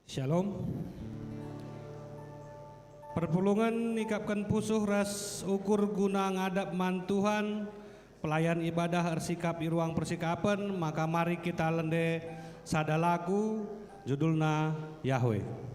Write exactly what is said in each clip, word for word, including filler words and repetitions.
Shalom. Perpulungen nikapken pusuh ras ukur guna ngadap man Tuhan, pelayan ibadah ersikap i ruang persikapen, maka mari kita lende sada lagu, judulna Yahweh.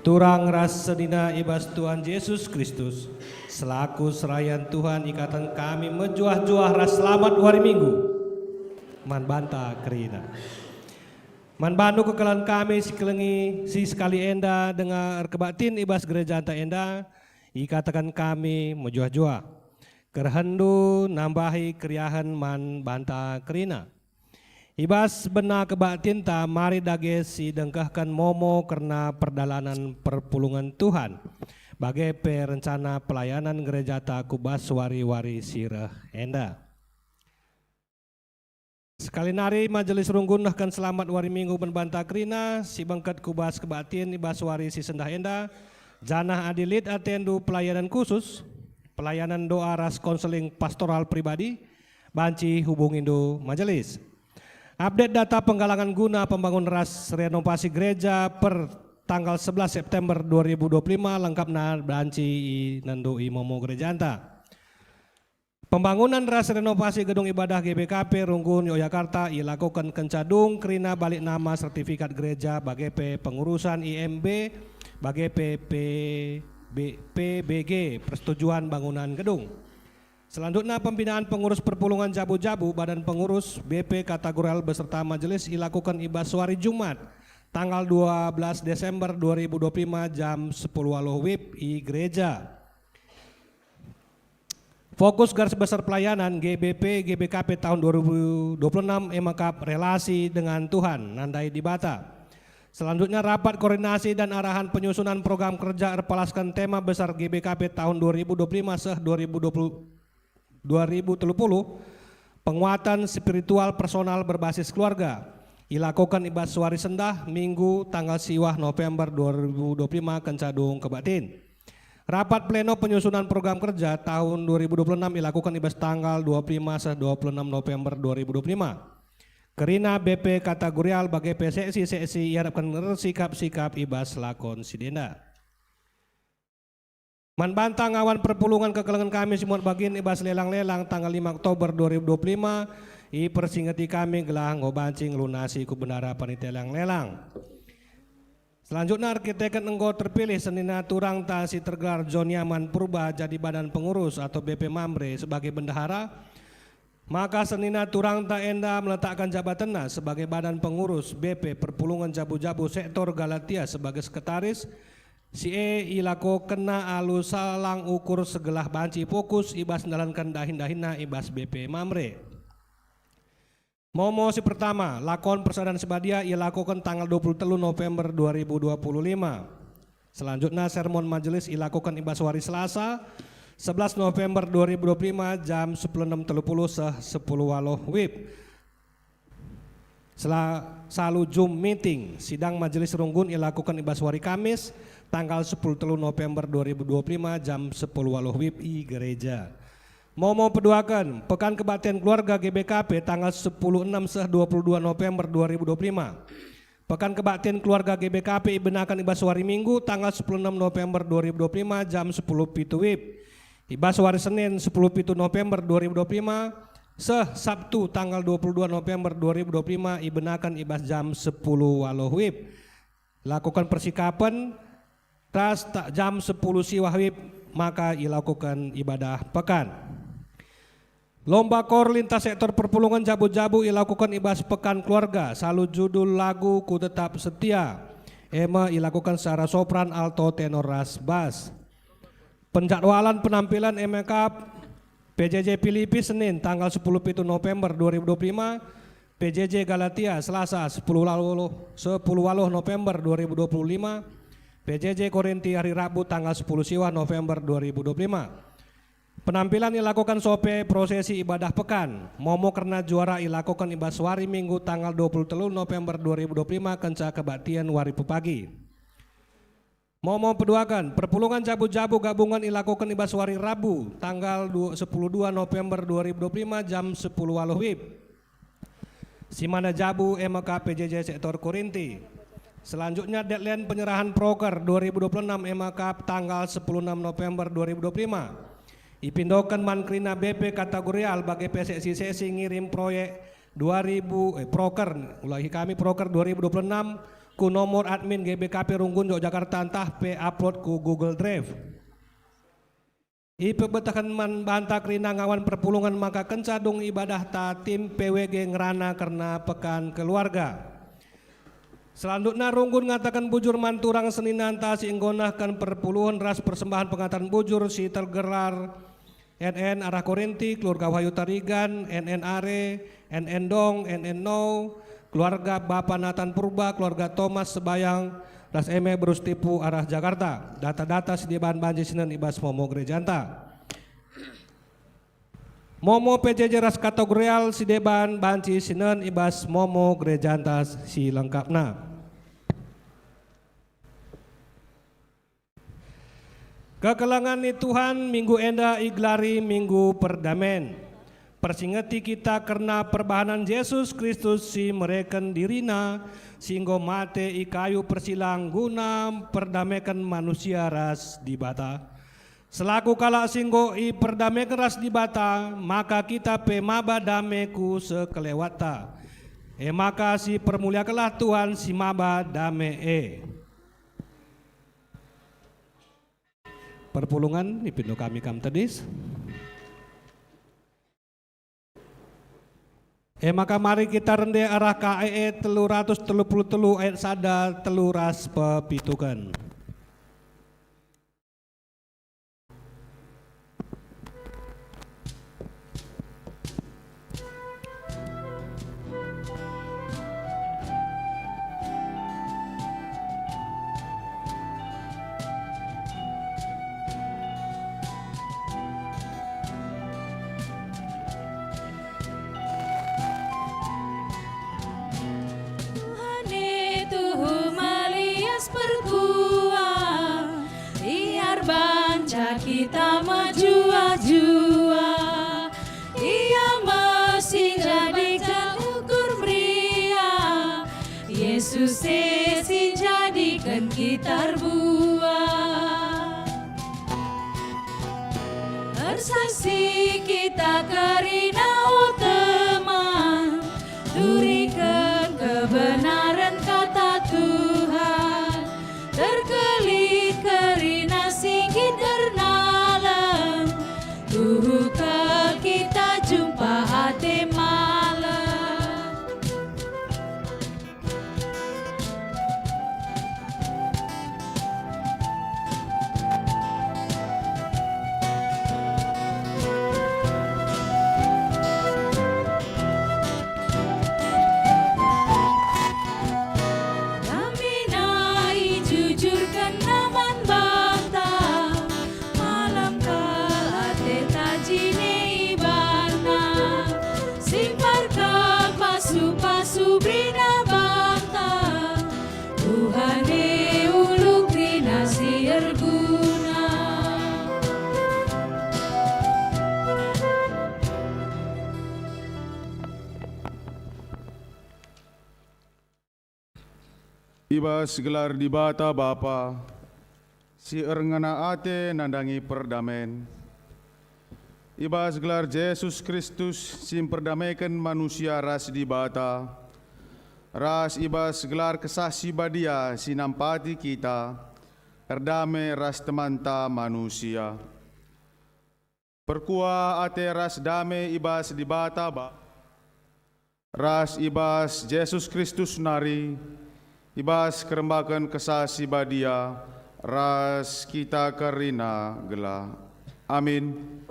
Turang ras senina i bas Tuhan Jesus Kristus, selaku serayan Tuhan ikataken kami mejuah-juah ras selamat wari Minggu man banta kerina. Man bandu kekelengen kami si kelengi si sekali enda denga erkebaktin i bas gerejanta enda, ikataken kami mejuah-juah. Kerehenndu nambahi keriahen man banta kerina. I bas bena kebaktinta mari dage si dengkehken momo kerna perdalanen perpulungen Tuhan, bage pe rencana pelayanan gerejata ku bas wari-wari si reh enda. Sekali nari majelis runggun nehken selamat wari Minggu man banta kerina si bengket ku bas kebaktin i bas wari si sendah enda, janah adi lit atendu pelayanan khusus, pelayanan doa ras konseling pastoral pribadi, banci hubungindu majelis. Update data penggalangan guna pembangun ras renovasi gereja per tanggal sebelas September dua ribu dua puluh lima lengkapna banci inendu i momo gerejanta. Pembangunan ras renovasi gedung ibadah G B K P Runggun Yogyakarta ilakoken kenca dung kerina balik nama sertifikat gereja bage pe pengurusan I M B bage pe P B, P B G persetujuan bangunan gedung. Selanjutnya, pembinaan pengurus perpulungen jabu-jabu Badan Pengurus B P Kategorial beserta majelis ilakoken i bas wari Jumat, tanggal dua belas Desember dua ribu dua puluh lima jam sepuluh waloh wib i gereja. Fokus garis besar pelayanan G B P, G B K P tahun dua ribu dua puluh enam e mekap relasi dengan Tuhan, nandai Dibata. Selanjutnya, rapat koordinasi dan arahan penyusunan program kerja erpalasken tema besar G B K P tahun dua ribu dua puluh lima seh dua ribu dua puluh, dua ribu tiga puluh, penguatan spiritual personal berbasis keluarga, ilakoken i bas wari sendah, Minggu, tanggal siwah November dua ribu dua puluh lima kenca dung kebaktin. Rapat pleno penyusunan program kerja tahun dua ribu dua puluh enam ilakoken i bas tanggal dua puluh lima seh dua puluh enam November dua ribu dua puluh lima. Kerina B P Kategorial bage pe seksi-seksi iarapken ersikap-sikap i bas lakon si enda. Man banta ngawan perpulungen kekelengen kami si muat bagin i bas lelang-lelang tanggal lima Oktober dua ribu dua puluh lima, ipersingeti kami gelah enggo banci ngelunasi kubendara panitia lelang-lelang. Selanjutnya, erkiteken enggo terpilih senina turangta si tergelar John Yaman Purba jadi badan pengurus atau B P Mamre sebagai bendahara, maka senina turangta enda meletakkan jabatenna sebagai badan pengurus B P Perpulungen Jabu-Jabu Sektor Galatia sebagai sekretaris, si e ilakokenna alu salang ukur segelah banci fokus i bas ndalanken dahin-dahinna i bas B P Mamre. Momo si pertama, lakon persadan si badia ialakoken tanggal dua puluh telu November dua ribu dua puluh lima. Selanjutnya, sermon majelis ilakoken i bas wari Selasa, sebelas November dua ribu dua puluh lima, jam sepuluh enam tiga puluh seh sepuluh waloh wib. Sela-, salu Zoom meeting, sidang majelis runggun ilakoken i bas wari Kamis, tanggal sepuluh telu November dua ribu dua puluh lima, jam sepuluh waloh wib i gereja. Momo peduaken, Pekan Kebaktian Keluarga G B K P tanggal sepuluh enam seh dua puluh dua November dua ribu dua puluh lima. Pekan Kebaktian Keluarga G B K P ibenaken i bas wari Minggu tanggal sepuluh enam November dua ribu dua puluh lima jam sepuluh pitu wib. I bas wari Senin sepuluh pitu November dua ribu dua puluh lima, seh Sabtu tanggal dua puluh dua November dua ribu dua puluh lima ibenaken i bas jam sepuluh waloh wib. Lakoken persikapen, ras tak jam sepuluh siwah wib maka ilakoken ibadah pekan. Lomba kor lintas sektor perpulungen jabu-jabu ilakoken i bas Pekan Keluarga, salu judul lagu Ku Tetap Setia, e me ilakoken secara sopran, alto, tenor, ras bas. Penjadwalan penampilan e me kap, P J J Pilipi Senin tanggal sepuluh pitu November dua ribu dua puluh lima, P J J Galatia Selasa sepuluh lalu, sepuluh waluh November dua ribu dua puluh lima, P J J Korinti hari Rabu tanggal sepuluh siwah November dua ribu dua puluh lima. Penampilan ilakoken sope prosesi ibadah pekan, momo kerna juara ilakoken i bas wari Minggu tanggal dua puluh telu November dua ribu dua puluh lima kenca kebaktian wari pepagi. Momo peduaken, perpulungen jabu-jabu gabungen ilakoken i bas wari Rabu, tanggal du-, sepuluh dua November dua ribu dua puluh lima jam sepuluh waluh wib. Si mana jabu e me kap P J J sektor Korinti. Selanjutnya, deadline penyerahan proker dua ribu dua puluh enam e me kap tanggal sepuluh enam November dua ribu dua puluh lima. Ipindoken man kerina B P kategorial bage pe seksi-seksi ngirim proyek dua ribu, eh, proker, ulangi kami, proker dua ribu dua puluh enam ku nomor admin G B K P Runggun Yogyakarta ntah pe upload ku Google Drive. Ipebetehken man banta kerina ngawan perpulungen maka kenca dung ibadahta tim P W G ngerana kerna Pekan Keluarga. Selanjutna Runggun ngataken bujur man turang seninanta si enggo nehken perpulungen ras persembahen pengataken bujur si tergelar N N arah Korinti, keluarga Wahyu Tarigan, N N Are, N N Dong, N N Now, keluarga Bapa Nathan Purba, keluarga Thomas Sebayang, ras Eme Berustipu arah Jakarta. Data-data si deban banci sinen i bas momo gerejanta. Momo P J J ras kategorial si deban banci sinen i bas momo gerejanta si lengkapna. Kekelengen ni Tuhan, minggu enda igelari Minggu Perdamen. Persingeti kita kerna perbahanen Jesus Kristus si mereken diriNa, si enggo mate i kayu persilang guna mperdameken manusia ras Dibata. Selaku kalak si enggo iperdameken ras Dibata, maka kita pe maba dame ku sekelewatta. E maka sipermuliakenlah Tuhan si maba dame e. Perpulungen, ipindo kami kam tedis. E maka mari kita rende arah K E E telu ratus telu puluh telu ayat sada telu ras pepituken. Tuhan e tuhu melias perkuah, biar banca kita mejuah-juah. Ia me si njadiken ukur meriah, Yesus e si njadiken kita erbuah. Ersaksi kita kerina, o teman, duriken kebenaren Kata Tuhan. Terkelih kerina si nggit ernalem, tuhu kal kita jumpa ate malem. Dame nai jujurkenna man banta, malem kal ateta jine ibana. Simpar kal pasu-pasu berina banta, Tuhan e ulu kerina si erguna. I bas gelar Dibata Bapa, si erngena ate nandangi perdamen. I bas gelar Jesus Kristus si mperdameken manusia ras Dibata, ras i bas gelar Kesah Si Badia si nampati kita, erdame ras temanta manusia. Perkuah ate ras dame i bas Dibata Bapa, ras i bas Jesus Kristus nari, i bas kerembaken Kesah Si Badia, ras kita kerina gelah. Amin.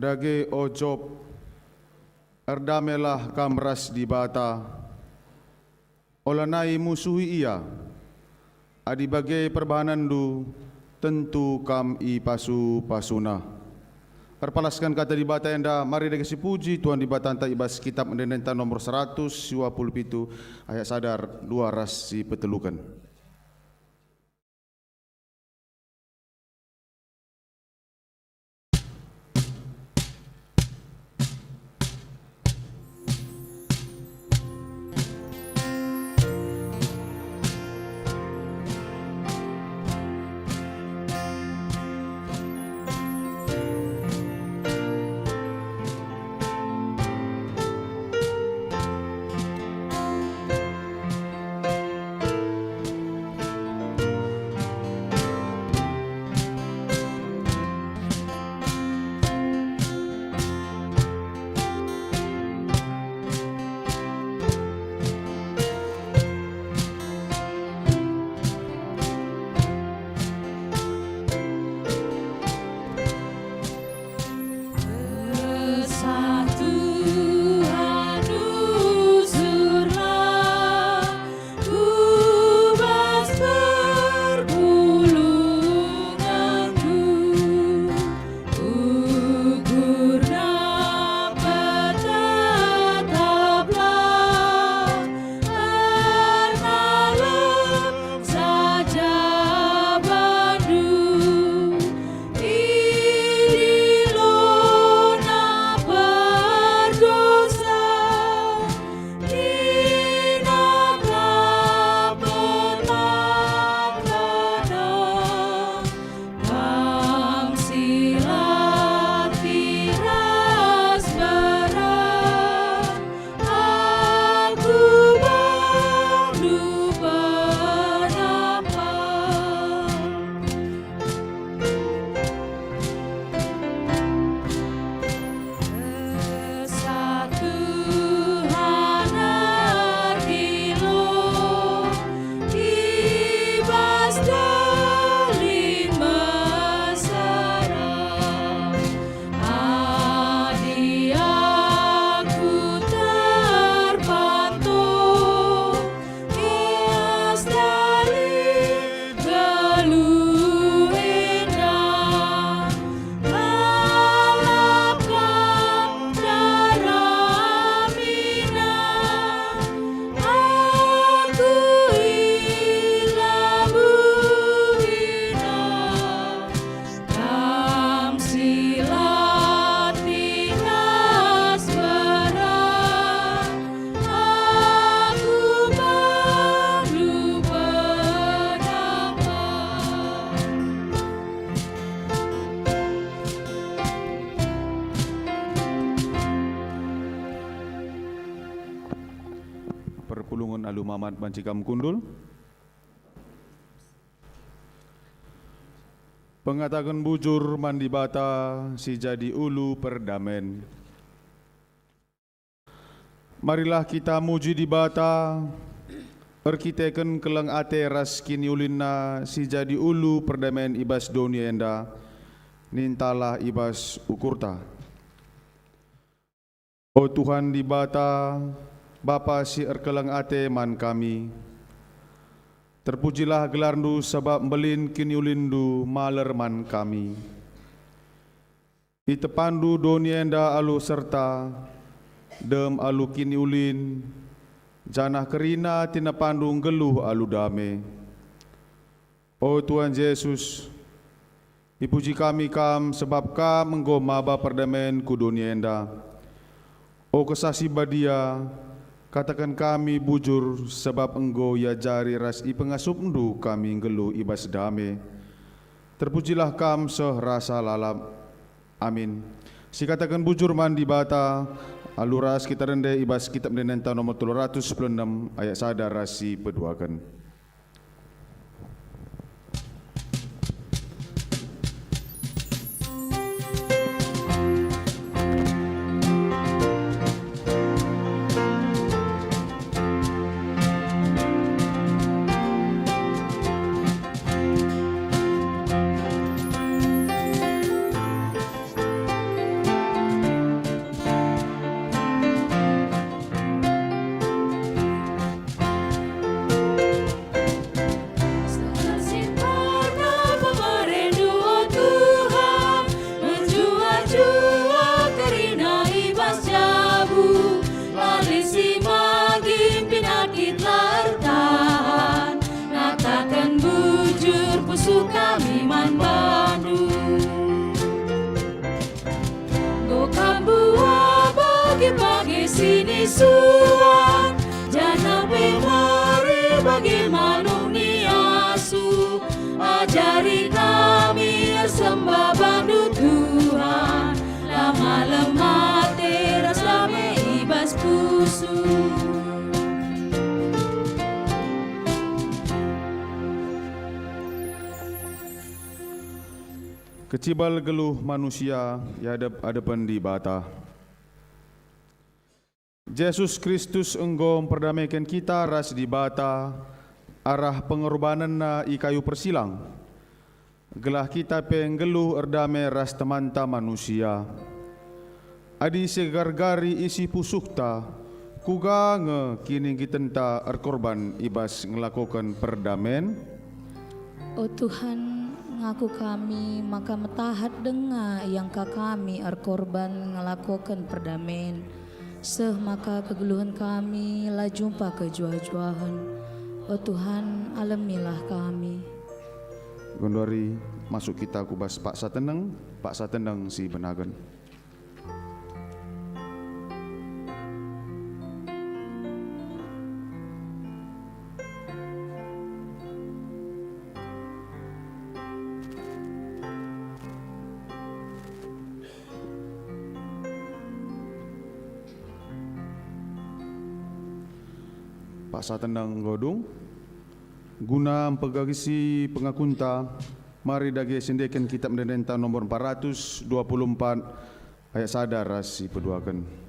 Dage, o Job, erdamelah kam ras Dibata, olanai musuhi ia. Adi bage perbahanenndu, tentu kam ipasu-pasuNa. Erpalasken Kata Dibata enda, mari dage sipuji Tuhan Dibatanta i bas Kitap Ende-endenta nomor seratus dua puluh pitu, ayat sada, dua ras si peteluken. Alu mamat banci kam kundul. Pengataken bujur man Dibata si jadi ulu perdamen. Marilah kita muji Dibata erkiteken keleng ate ras kiniulinNa si jadi ulu perdamen i bas doni enda, nintalah i bas ukurta. O Tuhan Dibata, Bapa si erkeleng ate man kami, terpujilah gelarNdu sabap mbelin kiniulinNdu maler man kami. ItepaNdu doni enda alu serta, dem alu kiniulin, janah kerina tinepaNdu nggeluh alu dame. O Tuhan Jesus, ipuji kami Kam sebab Kam enggo maba perdamen ku doni enda. O Kesah Si Badia, kataken kami bujur sebab enggo iajari ras ipengasupNdu kami nggeluh i bas dame. Terpujilah Kam seh rasa lalap. Amin. Sikataken bujur man Dibata, alu ras kita rende i bas Kitab Ende-enden nomor telu ratus sepuluh enem ayat sada ras si peduaken. Sekalak si pernah pemerendu, o Tuhan, menjuah-juah kerina i bas jabu, lalap si magim pinakit la ertahan, ngataken bujur pusuh kami man bandu. Enggo Kam buah bage-bage si nisuan, janah pe mari bage manuk ni asu. Ajari kami ersembah bandu Tuhan, la malem ate ras dame i bas pusuh. Kecibal geluh manusia i adep-adepen Dibata. Jesus Kristus enggo mperdameken kita ras Dibata arah pengorbanenNa i kayu persilang, gelah kita pe nggeluh erdame ras temanta manusia. Adi sigargari isi pusuhta, kuga nge kininggitenta erkorban i bas ngelakoken perdamen? O Tuhan, ngaku kami maka metahat denga iangka kami erkorban ngelakoken perdamen, seh maka kegeluhen kami la jumpa kejuah-juahen. O Tuhan, alemilah kami. Genduari masuk kita ku bas paksa teneng, paksa teneng si benagen. Paksa teneng enggo dung. Guna mpegegesi pengakunta, mari dage siendeken Kitab Ende-enden nomor empat ratus dua puluh empat ayat sada ras si peduaken.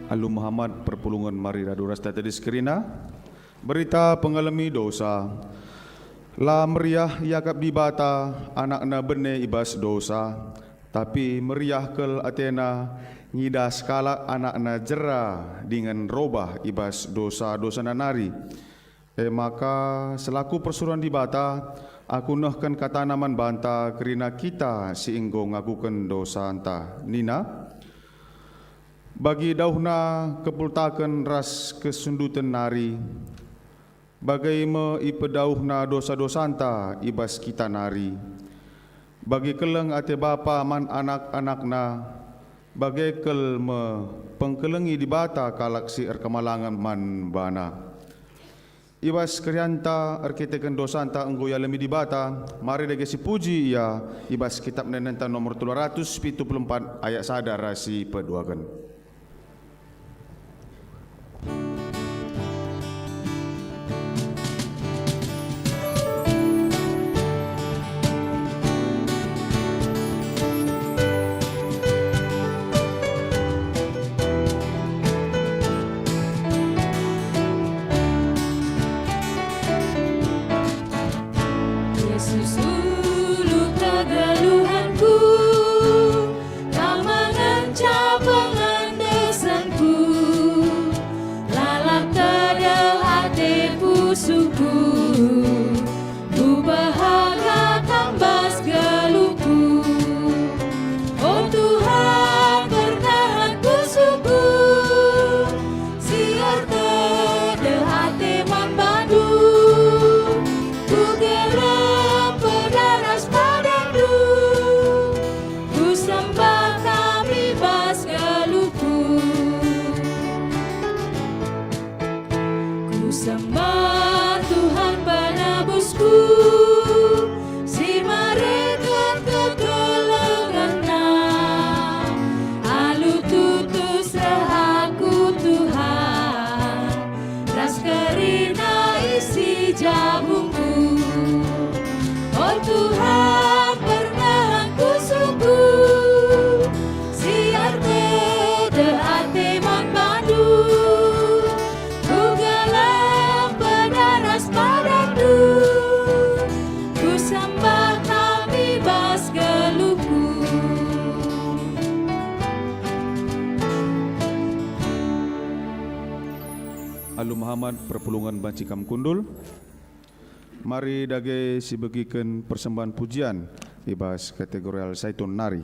Alu Muhammad perpulungen mari radu ras tadis kerina. Berita pengalemi dosa. La meriah iakap Dibata anakna bene i bas dosa, tapi meriah kal atena ngidah sekalak anakna jera dingen robah i bas dosa-dosana nari. E maka, selaku persuruhen Dibata, aku nehken katana man banta kerina kita si enggo ngakuken dosanta. Nina, bagi dauhna kepultaken ras kesunduten nari, bage me ipedauhna dosa-dosanta i bas kita nari. Bagi keleng ate bapa man anak-anakna, bage kal me pengkelengi Dibata kalak si erkemalangen man bana. I bas kerianta erkiteken dosanta enggo ialemi Dibata, mari dage sipuji Ia i bas Kitab Ende-endenta nomor telu ratus pitu puluh empat ayat sada ras si peduaken. Yesus ulu kegeluhenku, Kam ngenca pengendesanku, lalap tedeh ate pusuhku, kupehaga Kam bas geluhku. O Tuhan, pernahan pusuhku, si ertedeh ate man bandu, kugeleng peda ras padandu, kusembah Kam i bas geluhku. Kusembah Tuhan penebusku, si mereken kekelengenNa. Alu tutus reh aku, Tuhan, ras kerina isi jabungku. O Tuhan, pernahan pusuhku, si ertedeh ate man bandu, kugeleng peda ras padandu, kusembah Kam i bas geluhku. Alu Muhammad perpulungen banci kam kundul. Mari dage sibegiken persembahen pujian i bas kategorial Saitun nari.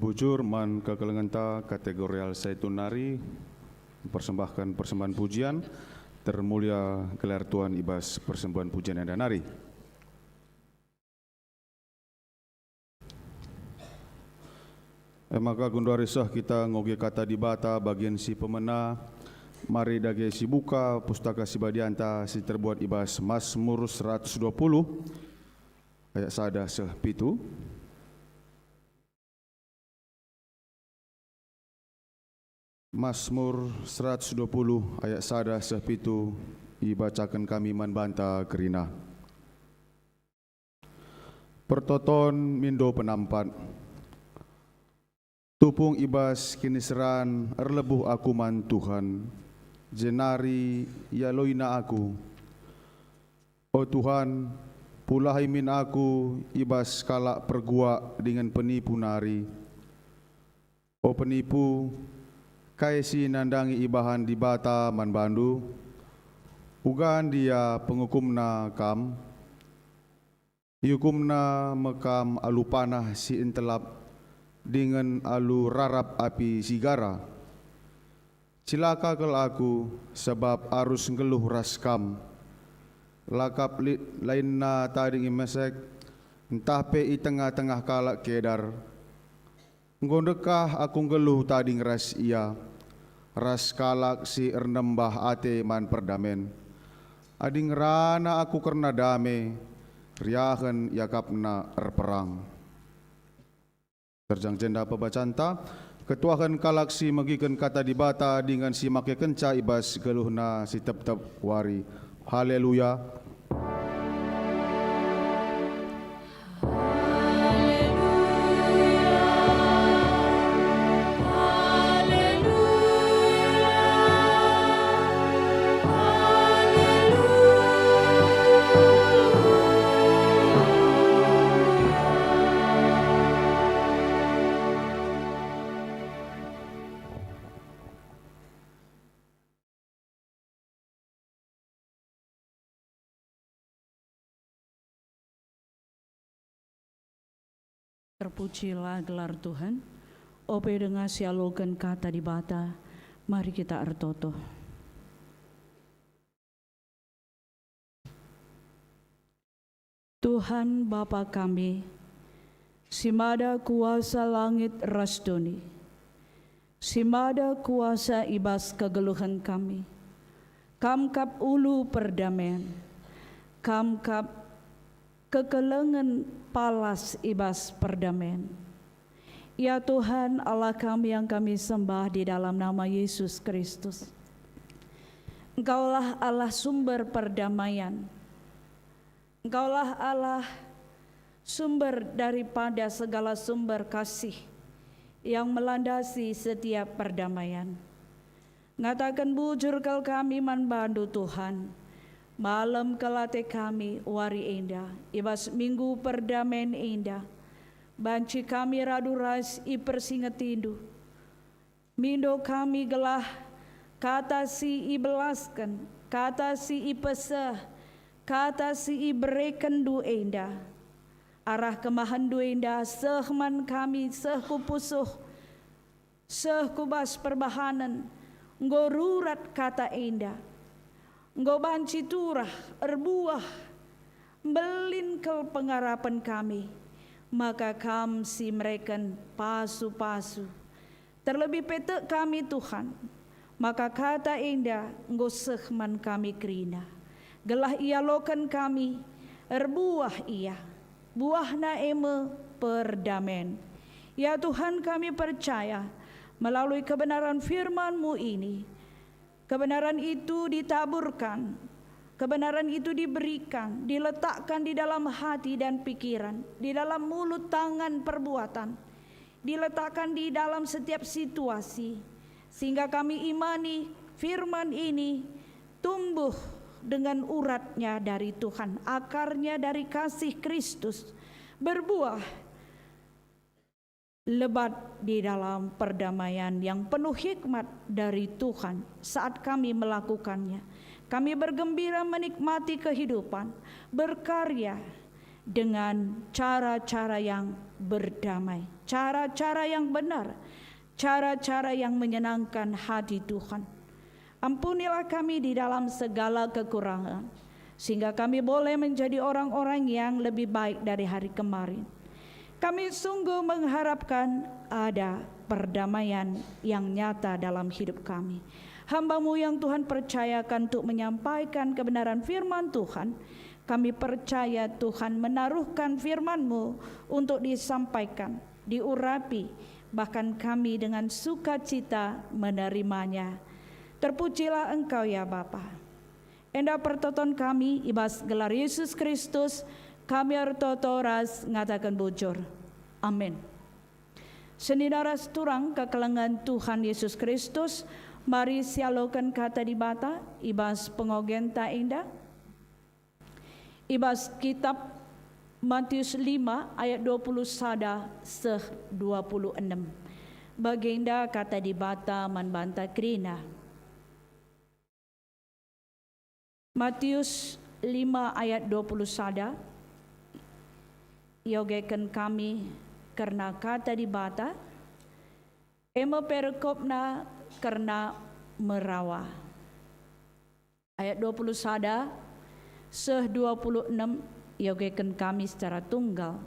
Bujur man kekelengenta kategorial Saitun nari, mempersembahkan persembahan pujian, termulia gelar Tuhan i bas persembahan pujian enda nari. E maka genduari seh kita ngoge Kata Dibata bagian si pemena, mari dage sibuka Pustaka Si Badianta si terbuat i bas Masmur seratus dua puluh ayat sada seh pitu. Masmur seratus dua puluh ayat sada seh pitu ibacaken kami man banta kerina. Pertoton mindo penampat. Tupung i bas kiniseran erlebuh aku man Tuhan, jenari ialoiNa aku. O Tuhan, pulahi min aku i bas kalak perguak dingen penipu nari. O penipu, kai si nandangi ibahan Dibata man bandu? Uga ndia pengukumNa kam? IukumNa me kam alu panah si entelap dingen alu rarap api si gara. Cilaka kal aku, sabap arus nggeluh ras kam. La kap lit lainna tading i mesek, ntah pe i tengah-tengah kalak Kedar. Enggo ndekah aku nggeluh tading ras ia, ras kalak si ernembah ate man perdamen. Adi ngerana aku kerna dame, riahen iakapna erperang. Terjang jenda pebacanta, ketuahen kalak si megiken Kata Dibata dingen si makekenca i bas geluhna si tep-tep wari. Haleluya! Terpujilah gelar Tuhan. Ope denga sialoken Kata Dibata, mari kita ertoto. Tuhan Bapa kami, si mada kuasa langit ras doni, si mada kuasa i bas kegeluhen kami, Kam kap ulu perdamen, Kam kap kekelengen palas i bas perdamen. Ya Tuhan, Allah kami yang kami sembah di dalam nama Yesus Kristus. Engkaulah Allah sumber perdamaian. Engkaulah Allah sumber daripada segala sumber kasih yang melandasi setiap perdamaian. Ngataken bujur kal kami man bandu, Tuhan. Malem kal ate kami wari enda, i bas Minggu Perdamen enda. Banci kami radu ras ipersingetindu. Mindo kami gelah kata si ibelasken, kata si ipeseh, kata si iberekenndu enda. Arah kemahenndu enda seh man kami, seh ku pusuh, seh ku bas perbahanen, enggo rurat kata enda. Enggo banci turah, erbuah, mbelin kal pengarapen kami, maka Kam si mereken pasu-pasu. Terlebih pe tek kami, Tuhan, maka kata enda enggo seh man kami kerina, gelah ialoken kami, erbuah ia. Buahna e me perdamen. Ya Tuhan, kami percaya melalui kebenaran firman-Mu ini, kebenaran itu ditaburkan, kebenaran itu diberikan, diletakkan di dalam hati dan pikiran, di dalam mulut, tangan, perbuatan, diletakkan di dalam setiap situasi, sehingga kami imani firman ini tumbuh dengan uratnya dari Tuhan, akarnya dari kasih Kristus, berbuah lebat di dalam perdamaian yang penuh hikmat dari Tuhan saat kami melakukannya. Kami bergembira menikmati kehidupan, berkarya, dengan cara-cara yang berdamai, cara-cara yang benar, cara-cara yang menyenangkan hati Tuhan. Ampunilah kami di dalam segala kekurangan, sehingga kami boleh menjadi orang-orang yang lebih baik dari hari kemarin. Kami sungguh mengharapkan ada perdamaian yang nyata dalam hidup kami. Hamba-Mu yang Tuhan percayakan untuk menyampaikan kebenaran firman Tuhan, kami percaya Tuhan menaruhkan firman-Mu untuk disampaikan, diurapi, bahkan kami dengan sukacita menerimanya. Terpujilah Engkau, ya Bapa. Enda pertoton kami i bas gelar Yesus Kristus, kami ertoto ras ngataken bujur. Amin. Senina ras turang kekelengen Tuhan Yesus Kristus, mari sialoken Kata Dibata i bas pengogenta enda. I bas kitab Matius lima ayat dua puluh sada seh dua puluh enem. Bagenda Kata Dibata man banta kerina. Matius lima ayat dua puluh sada, iogeken kami kerna Kata Dibata, e me perikopna kerna merawa. Ayat dua puluh sada seh dua puluh enem iogeken kami secara tunggal.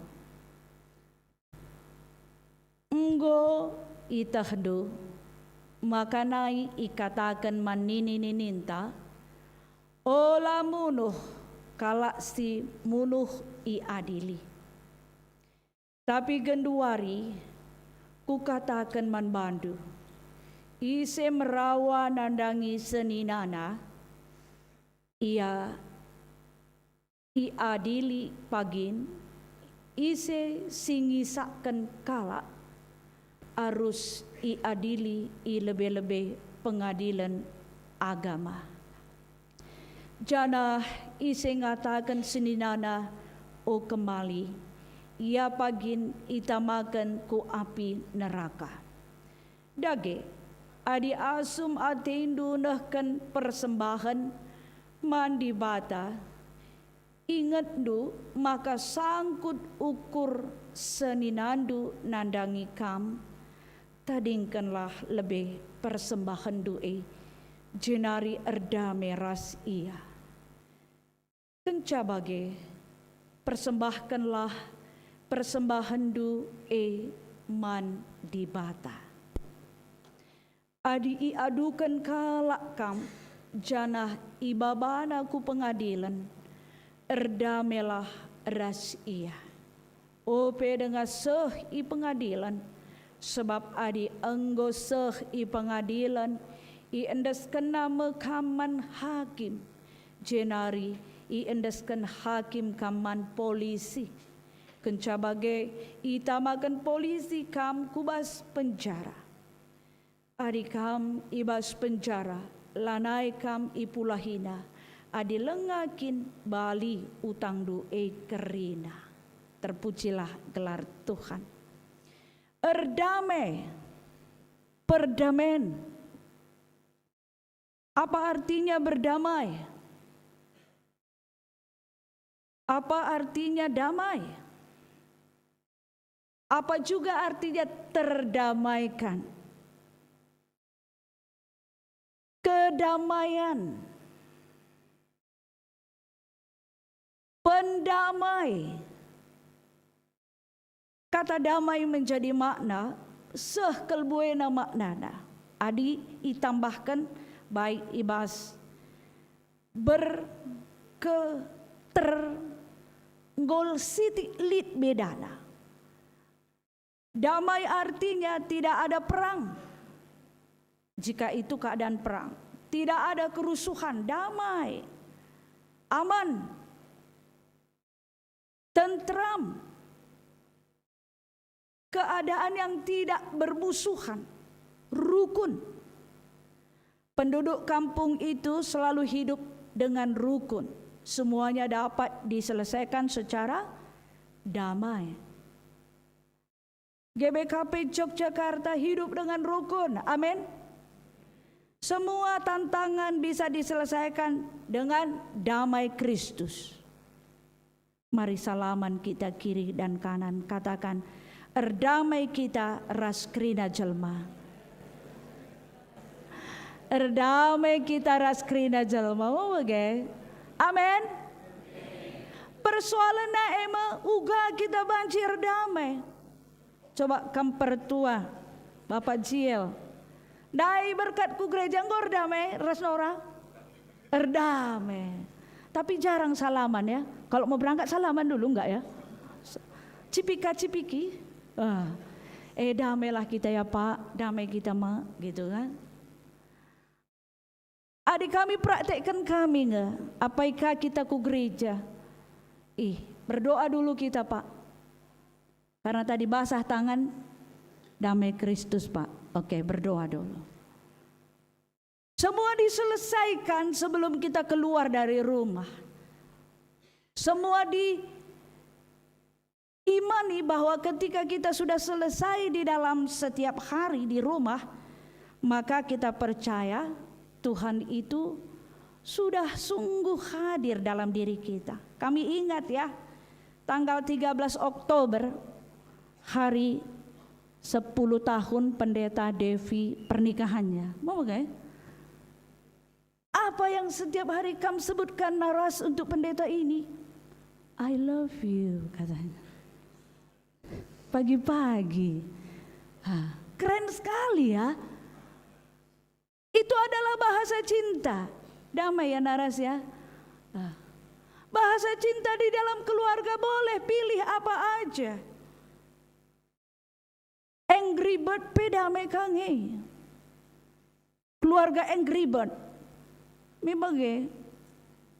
Enggo itehndu maka nai ikataken man nini-nininta, "Ola munuh, kalak si munuh iadili." Tapi genduari kukataken man bandu, ise merawa nandangi seninana, ia iadili pagin, ise si ngisakken kalak, arus iadili i lebe-lebe pengadilen agama. Janah ise ngataken seninana, "O kemali," ia pagin itamaken ku api neraka. Dage, adi asum atendu nehken persembahen man Dibata, ingetndu maka sangkut ukur seninandu nandangi kam, tadingkenlah lebe persembahenndu e, jenari erdame ras ia. Kenca bage, persembahkenlah persembahenndu e man Dibata. Adi iaduken kalak kam, janah ibabana ku pengadilen, erdamelah ras ia. Ope denga seh i pengadilen, sebab adi enggo seh i pengadilen, iendeskenna me kam man hakim, jenari iendesken hakim kam man polisi. Kenca bage, itamaken polisi kam ku bas penjara. Adi kam i bas penjara, lanai kam ipulahina, adi langa kin bali utangndu e kerina. Terpujilah gelar Tuhan. Erdame, perdamen. Apa artinya berdamai? Apa artinya damai? Apa juga artinya terdamaikan? Kedamaian. Pendamai. Kata damai menjadi makna seh kal buena maknana. Adi itambahken baik i bas ber, ke, ter, nggol sitik lit bedana. Damai artinya tidak ada perang. Jika itu keadaan perang, tidak ada kerusuhan, damai, aman, tentram, keadaan yang tidak bermusuhan, rukun. Penduduk kampung itu selalu hidup dengan rukun. Semuanya dapat diselesaikan secara damai. G B K P Yogyakarta hidup dengan rukun. Amin. Semua tantangan bisa diselesaikan dengan damai Kristus. Mari salaman kita kiri dan kanan, katakan, "Erdamai kita ras kerina jelma." Erdamai kita ras kerina jelma. Mau bage? Amin. Persoalenna e me uga kita banci erdamai. Coba kam pertua, Bapak Jiel. Ndai berkat ku gereja, enggo erdame ras Nora? Erdame. Tapi jarang salaman ya. Kalau mau berangkat salaman dulu enggak ya? Cipika-cipiki. Ah. Eh, damailah kita ya, Pak. Damai kita, Mak, gitu kan. Adi kami praktekken kami nge, apai ka kita ku gereja? Ih, berdoa dulu kita, Pak. Karena tadi basah tangan, damai Kristus, Pak. Oke, berdoa dulu. Semua diselesaikan sebelum kita keluar dari rumah. Semua di imani bahwa ketika kita sudah selesai di dalam setiap hari di rumah, maka kita percaya Tuhan itu sudah sungguh hadir dalam diri kita. Kami ingat ya, tanggal tiga belas Oktober, hari sepuluh tahun Pendeta Devi pernikahannya. Mau nggak? Apa yang setiap hari kam sebutkan naras untuk pendeta ini? "I love you," katanya. Pagi-pagi. Ha, keren sekali ya. Itu adalah bahasa cinta. Damai ya, naras ya. Ah. Bahasa cinta di dalam keluarga boleh pilih apa aja. Angry Bird pe dame ka nge. Keluarga Angry Bird. Memang nge,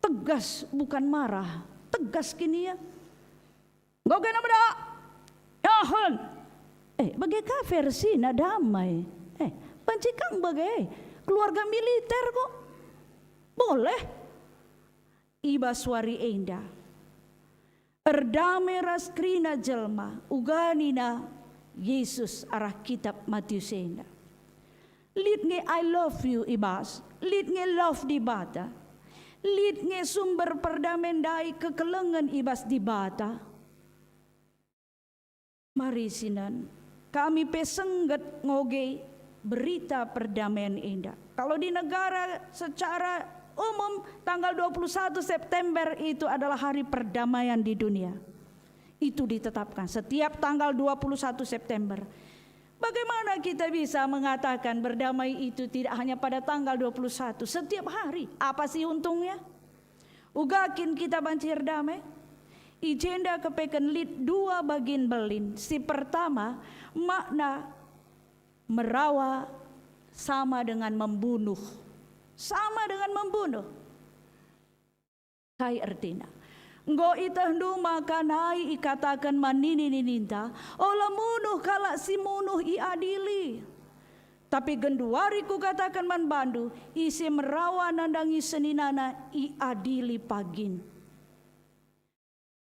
tegas bukan marah. Tegas kini ya. Enggo kena meda. Yahen. Eh, bage ka versina damai. Eh, banci kang bage. Keluarga militer kok. Boleh. I bas wari enda, erdame ras kerina jelma, uga nina Jesus arah kitab Matius enda. Lit nge "I love you" i bas, lit nge love Dibata, lit nge sumber perdamen ndai kekelengen i bas Dibata. Mari sinen, kami pe sengget ngoge berita perdamaian enda. Kalau di negara secara umum, tanggal dua puluh satu September itu adalah hari perdamaian di dunia. Itu ditetapkan setiap tanggal dua puluh satu September. Bagaimana kita bisa mengatakan berdamai itu tidak hanya pada tanggal dua puluh satu, setiap hari? Apa sih untungnya? Uga kin kita banci erdame? I jenda kepeken lit dua bagin belin. Si pertama, makna merawa sama dengan membunuh. Sama dengan membunuh. Kai ertina? Enggo itehndu maka nai ikataken man nini-nininta, "Ola munuh, kalak si munuh iadili." Tapi genduari kukataken man bandu, ise merawa nandangi seninana iadili pagin.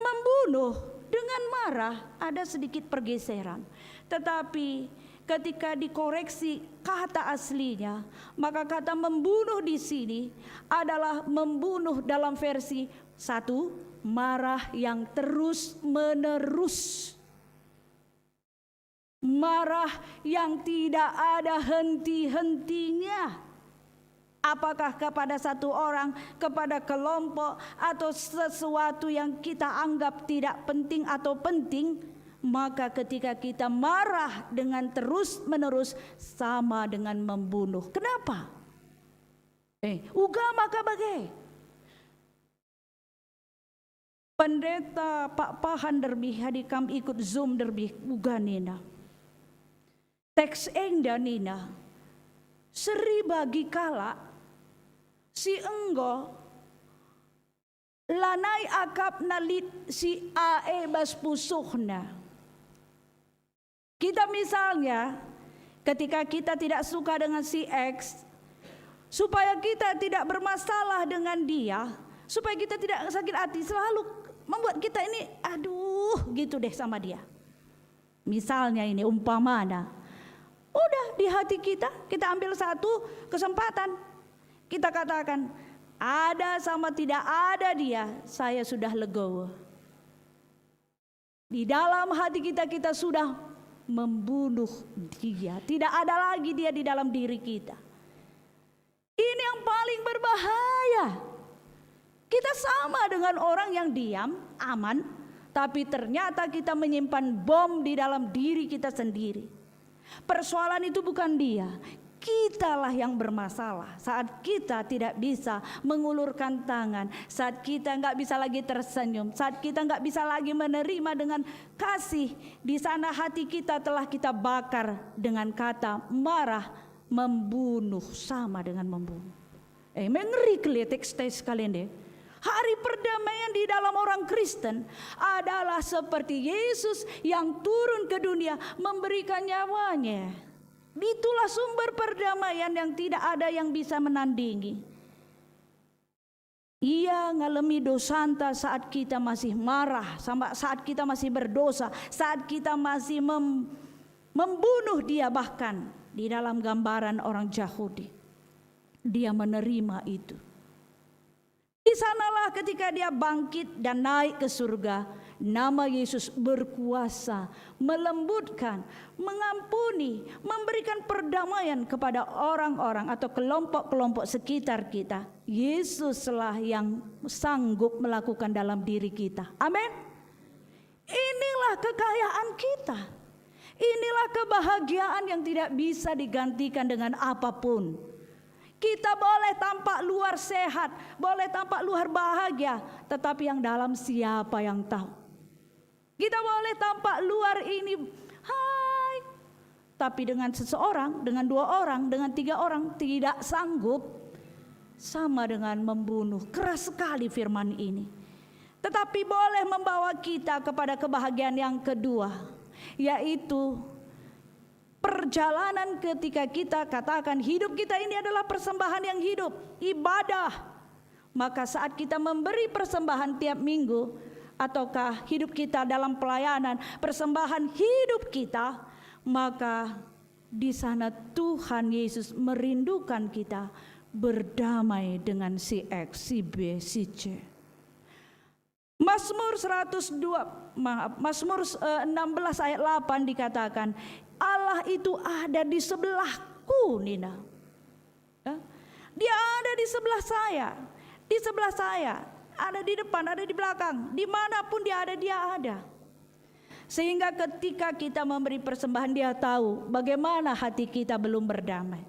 Membunuh dengan marah ada sedikit pergeseran. Tetapi ketika dikoreksi kata aslinya, maka kata membunuh di sini adalah membunuh dalam versi satu, marah yang terus-menerus. Marah yang tidak ada henti-hentinya. Apakah kepada satu orang, kepada kelompok, atau sesuatu yang kita anggap tidak penting atau penting, maka ketika kita marah dengan terus-menerus, sama dengan membunuh. Kenapa? Eh, uga maka bage. Pendeta Pakpahan derbih, adi kam ikut Zoom derbih, uga nina. Teks enda nina, seri bagi kalak si enggo lanai akapna lit si A e bas pusuhna. Kita misalnya, ketika kita tidak suka dengan si X, supaya kita tidak bermasalah dengan dia, supaya kita tidak sakit hati, selalu membuat kita ini, aduh, gitu deh sama dia. Misalnya ini umpamana, udah di hati kita, kita ambil satu kesempatan. Kita katakan, "Ada sama tidak ada dia, saya sudah legowo." Di dalam hati kita, kita sudah membunuh dia. Tidak ada lagi dia di dalam diri kita. Ini yang paling berbahaya. Kita sama dengan orang yang diam, aman, tapi ternyata kita menyimpan bom di dalam diri kita sendiri. Persoalan itu bukan dia. Kitalah yang bermasalah saat kita tidak bisa mengulurkan tangan, saat kita nggak bisa lagi tersenyum, saat kita nggak bisa lagi menerima dengan kasih. Di sana hati kita telah kita bakar dengan kata marah, membunuh, sama dengan membunuh. Eh, mengeri kali teks-teks kalian deh. Hari perdamaian di dalam orang Kristen adalah seperti Yesus yang turun ke dunia memberikan nyawanya. Itulah sumber perdamaian yang tidak ada yang bisa menandingi. Ia ngalemi dosanta saat kita masih marah, sama saat kita masih berdosa, saat kita masih mem-, membunuh dia bahkan di dalam gambaran orang Jahudi. Dia menerima itu. Di sanalah ketika dia bangkit dan naik ke surga, nama Yesus berkuasa, melembutkan, mengampuni, memberikan perdamaian kepada orang-orang atau kelompok-kelompok sekitar kita. Yesuslah yang sanggup melakukan dalam diri kita. Amin. Inilah kekayaan kita. Inilah kebahagiaan yang tidak bisa digantikan dengan apapun. Kita boleh tampak luar sehat, boleh tampak luar bahagia, tetapi yang dalam siapa yang tahu? Kita boleh tampak luar ini, hai, tapi dengan seseorang, dengan dua orang, dengan tiga orang tidak sanggup, sama dengan membunuh. Keras sekali firman ini. Tetapi boleh membawa kita kepada kebahagiaan yang kedua, yaitu perjalanan ketika kita katakan hidup kita ini adalah persembahan yang hidup, ibadah. Maka saat kita memberi persembahan tiap minggu, ataukah hidup kita dalam pelayanan, persembahan hidup kita, maka di sana Tuhan Yesus merindukan kita berdamai dengan si X, si B, si C. Mazmur seratus dua, maaf, Mazmur, eh, enam belas ayat delapan dikatakan, "Allah itu ada di sebelahku," nina. Ya. Dia ada di sebelah saya, di sebelah saya, ada di depan, ada di belakang, dimanapun dia ada, dia ada. Sehingga ketika kita memberi persembahan, dia tahu bagaimana hati kita belum berdamai.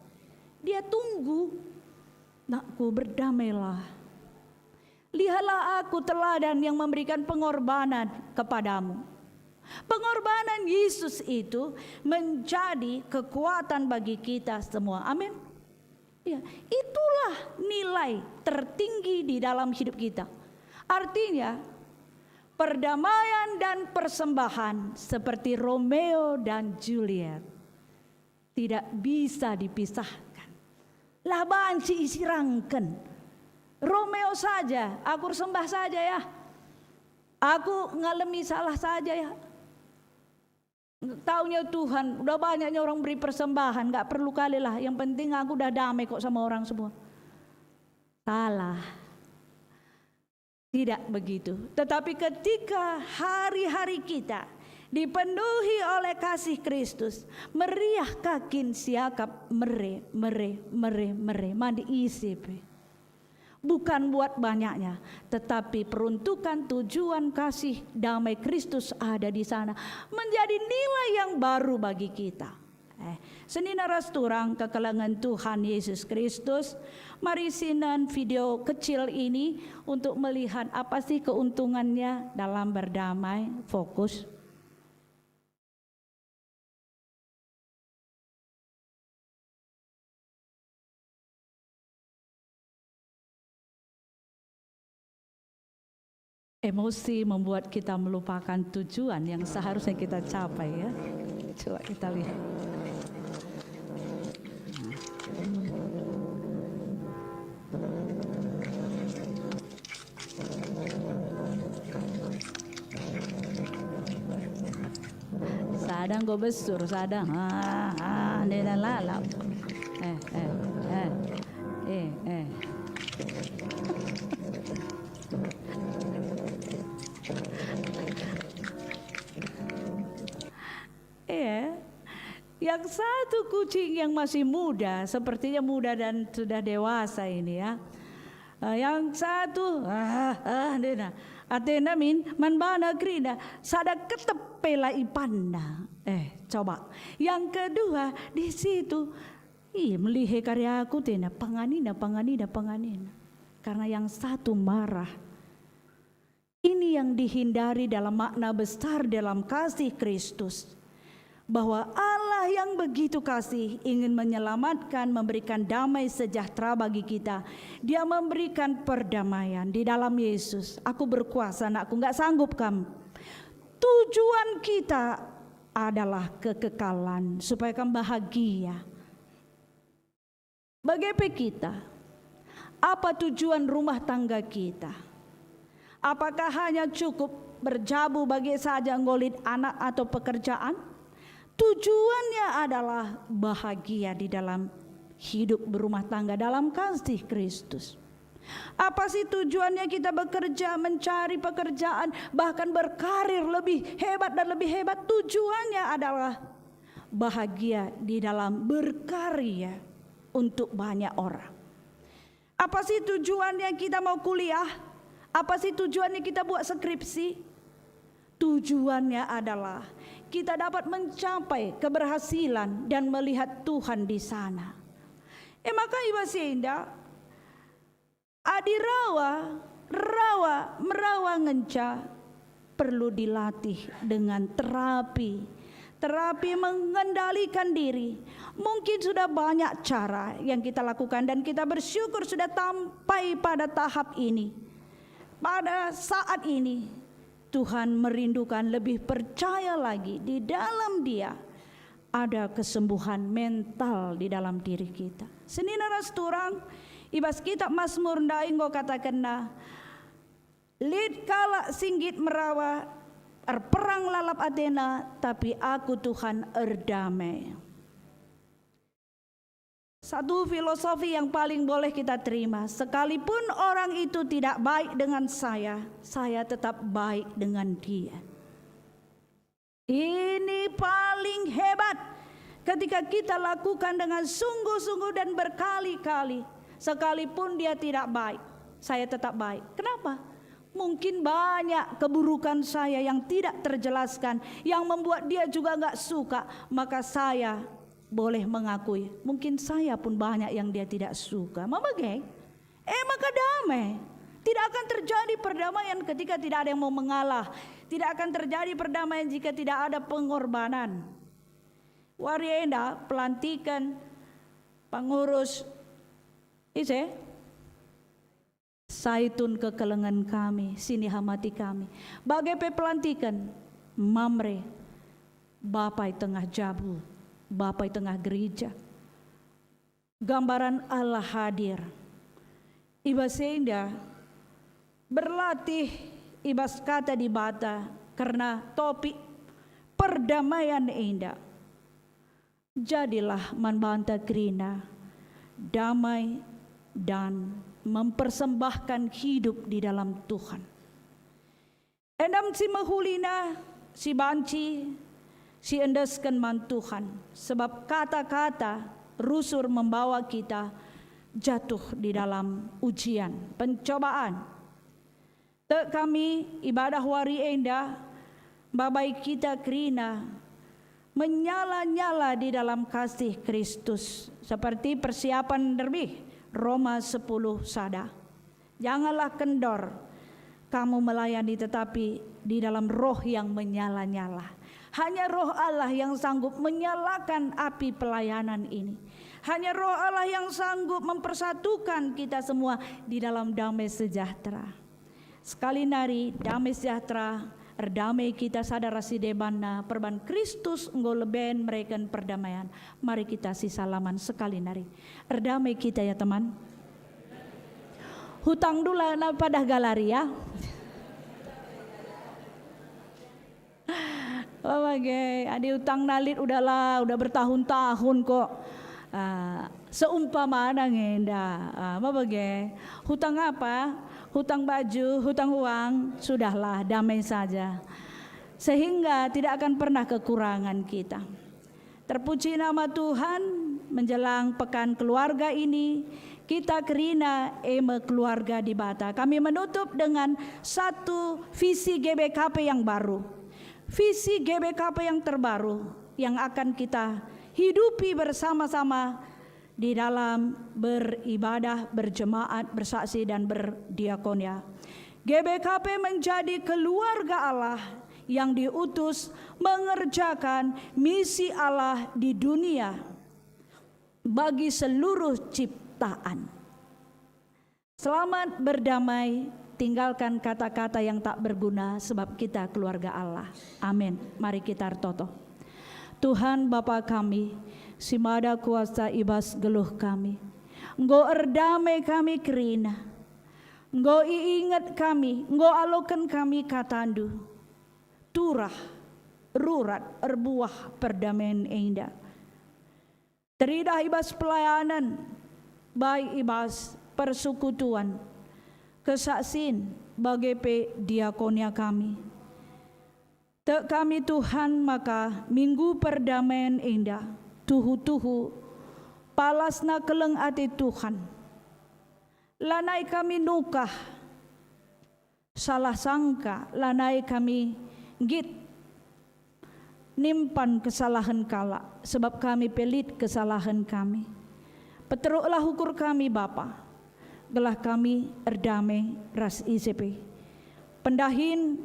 Dia tunggu, "Nakku, berdamailah. Lihatlah aku teladan yang memberikan pengorbanan kepadamu." Pengorbanan Yesus itu menjadi kekuatan bagi kita semua. Amin. Ya, itulah nilai tertinggi di dalam hidup kita. Artinya, perdamaian dan persembahan seperti Romeo dan Juliet tidak bisa dipisahkan. Lah banci isirangken. Romeo saja, aku ersembah saja ya. Aku ngalemi salah saja ya. Taunya Tuhan, udah banyaknya orang beri persembahan, nggak perlu kali lah. Yang penting aku udah damai kok sama orang semua. Salah. Tidak begitu. Tetapi ketika hari-hari kita dipenuhi oleh kasih Kristus, meriah kakin siakap mere, mere, mere, mere, mandi isi pe. Bukan buat banyaknya, tetapi peruntukan tujuan kasih damai Kristus ada di sana menjadi nilai yang baru bagi kita. Eh, senina ras turang kekelengen Tuhan Yesus Kristus, mari sinen video kecil ini untuk melihat apa sih keuntungannya dalam berdamai. Fokus. Emosi membuat kita melupakan tujuan yang seharusnya kita capai, ya. Coba kita lihat. Sada enggo besur, sada, ha, ha, ndai lalap. Eh, eh, eh. Eh, eh. Iya. Yang satu kucing yang masih muda, sepertinya muda dan sudah dewasa ini ya. Eh, yang satu, ah, ah, dia nah. Atena min, man bana kerina, sada ketep pe la ipanna. Eh, coba. Yang kedua, di situ, ih, melihe kari aku tena, panganina, panganina, panganina. Karena yang satu marah. Ini yang dihindari dalam makna besar dalam kasih Kristus, bahwa Allah yang begitu kasih ingin menyelamatkan, memberikan damai sejahtera bagi kita. Dia memberikan perdamaian di dalam Yesus. Aku berkuasa, anakku, nggak sanggup kam. Tujuan kita adalah kekekalan, supaya kam bahagia. Bage pe kita, apa tujuan rumah tangga kita? Apakah hanya cukup berjabu bage saja enggo lit anak atau pekerjaan? Tujuannya adalah bahagia di dalam hidup berumah tangga dalam kasih Kristus. Apa sih tujuannya kita bekerja, mencari pekerjaan, bahkan berkarir lebih hebat dan lebih hebat? Tujuannya adalah bahagia di dalam berkarya untuk banyak orang. Apa sih tujuannya kita mau kuliah? Apa sih tujuannya kita buat skripsi? Tujuannya adalah kita dapat mencapai keberhasilan dan melihat Tuhan di sana. E maka i bas enda, adi rawa, rawa, merawa ngenca perlu dilatih dengan terapi. Terapi mengendalikan diri. Mungkin sudah banyak cara yang kita lakukan dan kita bersyukur sudah sampai pada tahap ini. Pada saat ini, Tuhan merindukan lebih percaya lagi di dalam Dia ada kesembuhan mental di dalam diri kita. Senina ras turang, i bas kitab Mazmur ndai enggo katakenna, "Lit kalak si nggit merawa, erperang lalap atena, tapi aku, Tuhan, erdamai." Satu filosofi yang paling boleh kita terima, sekalipun orang itu tidak baik dengan saya, saya tetap baik dengan dia. Ini paling hebat ketika kita lakukan dengan sungguh-sungguh dan berkali-kali, sekalipun dia tidak baik, saya tetap baik. Kenapa? Mungkin banyak keburukan saya yang tidak terjelaskan, yang membuat dia juga nggak suka, maka saya boleh mengakui, mungkin saya pun banyak yang dia tidak suka. Maka bage, e maka damai. Tidak akan terjadi perdamaian ketika tidak ada yang mau mengalah. Tidak akan terjadi perdamaian jika tidak ada pengorbanan. Wari enda pelantiken pengurus ise? Saitun kekelengen kami, si nihamati kami. Bage pe pelantiken Mamre, bapa i tengah jabu, bapa i tengah gereja. Gambaran Allah hadir. I bas enda, berlatih i bas Kata Dibata kerna topik perdamaian enda. Jadilah man banta kerina damai dan mempersembahkan hidup di dalam Tuhan. Enda me si mehulina, si banci, si endesken man Tuhan, sebab kata-kata rusur membawa kita jatuh di dalam ujian, pencobaan. Tek kami ibadah wari enda mbabai kita kerina menyala-nyala di dalam kasih Kristus, seperti persiapan nderbih, Roma sepuluh sada. Janganlah kendor kamu melayani, tetapi di dalam Roh yang menyala-nyala. Hanya Roh Allah yang sanggup menyalakan api pelayanan ini. Hanya Roh Allah yang sanggup mempersatukan kita semua di dalam damai sejahtera. Sekali nari, damai sejahtera, erdamai kita sada ras si debanna, perban Kristus enggo leben mereken perdamaian. Mari kita sisalaman sekali nari. Erdamai kita ya, teman. Hutang dula na padah galari ya. Oh, bage, adi utang na lit udahlah, udah bertahun-tahun kok. Ah, seumpamana nge enda. Ah, ma bage. Hutang apa? Hutang baju, hutang uang, sudahlah, damai saja. sehingga tidak akan pernah kekurangan kita. Terpuji nama Tuhan, menjelang pekan keluarga ini, kita kerina e me keluarga Dibata. Kami menutup dengan satu visi G B K P yang baru. Visi G B K P yang terbaru yang akan kita hidupi bersama-sama di dalam beribadah, berjemaat, bersaksi, dan berdiakonia. G B K P menjadi keluarga Allah yang diutus mengerjakan misi Allah di dunia bagi seluruh ciptaan. Selamat berdamai, tinggalkan kata-kata yang tak berguna, sebab kita keluarga Allah. Amin. Mari kita ertoto. Tuhan Bapa kami, si mada kuasa i bas geluh kami, enggo erdame kami kerina, enggo iinget kami, enggo aloken kami kataNdu. Turah, rurat, erbuah perdamen enda. Teridah i bas pelayanan, baik i bas persekutuan, kesaksin, bage pe diakonia kami. Tek kami, Tuhan, maka Minggu Perdamen enda tuhu-tuhu palasna keleng ate Tuhan. Lanai kami nukah, salah sangka, lanai kami nggit nimpan kesalahen kalak, sebab kami pe lit kesalahen kami. Peteruklah ukur kami, Bapa, gelah kami erdame ras ise pe. Pendahin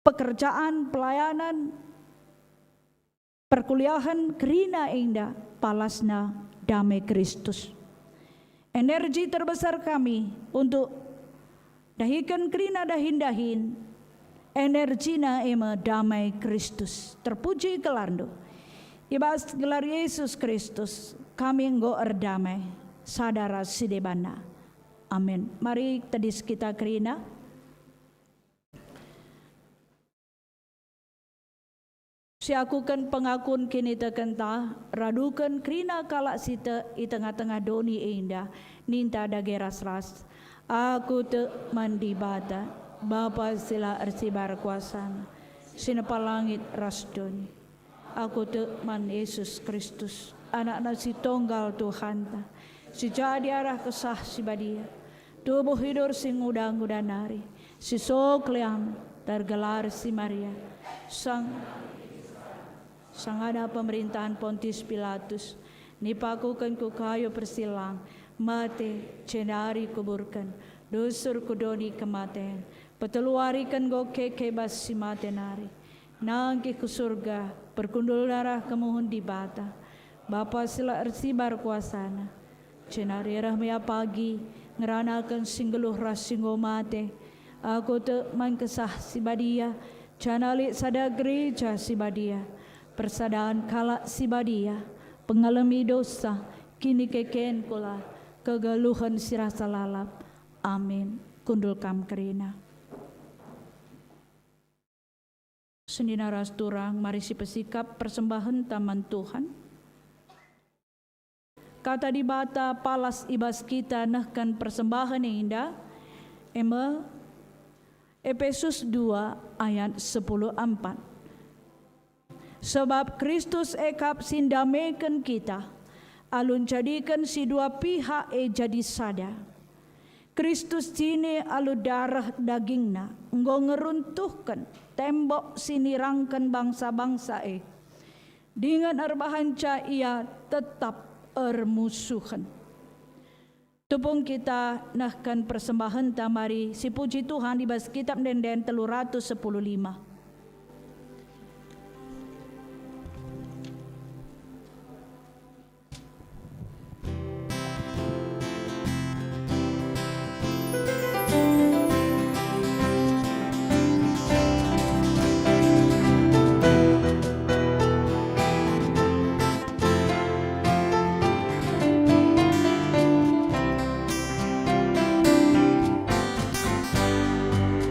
pekerjaan, pelayanan, perkuliahen kerina enda palasna dame Kristus. Energi terbesar kami untuk dahiken kerina dahin-dahin, energina e me dame Kristus. Terpuji gelarNdu. I bas gelar Yesus Kristus, kami enggo erdame sada ras si debanna. Amin. Mari tedis kita kerina. Siakuken pengakun kinitekenta, raduken kerina kalak si tek i tengah-tengah doni enda, ninta dage ras-ras, "Aku tek man Dibata, Bapa si la ersibar kuasaNa, si nepa langit ras doni. Aku tek man Yesus Kristus, AnakNa si Tonggal Tuhanta, si jadi arah Kesah Si Badia, tubuh idur si nguda-nguda nari, si sok liam, tergelar si Maria, sang, sangana pemerintahan Pontius Pilatus, nipakuken ku kayu persilang, mate, jenari kuburken, dusur ku doni kematen, peteluariken enggo keke bas si mate nari, nangkih ku Surga, perkundul darah kemuhen Dibata, Bapa si la ersibar kuasaNa. Jenari reh me ia pagi, ngeranaken si nggeluh ras si enggo mate. Aku tek man Kesah Si Badia, janah lit sada gereja si badia, persadan kalak si badia, pengalemi dosa, kinikeken kula, kegeluhen si rasa lalap. Amin. Kundul kam kerina. Senina ras turang, mari sipesikap persembahenta man Tuhan. Kata Dibata palas i bas kita nehken persembahen enda, e me Epesus dua ayat sepuluh empat. Sebab Kristus e kap si ndameken kita, alu njadiken si dua pihak e jadi sada. Kristus jine alu dareh dagingNa enggo ngeruntuhken tembok si nirangken bangsa-bangsa e, dingen erbahanca ia tetap ermusuhen. Tupung kita nehken persembahenta, mari sipuji Tuhan i bas Kitab Ende-enden telu ratus sepuluh lima.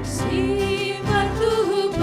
Si patuh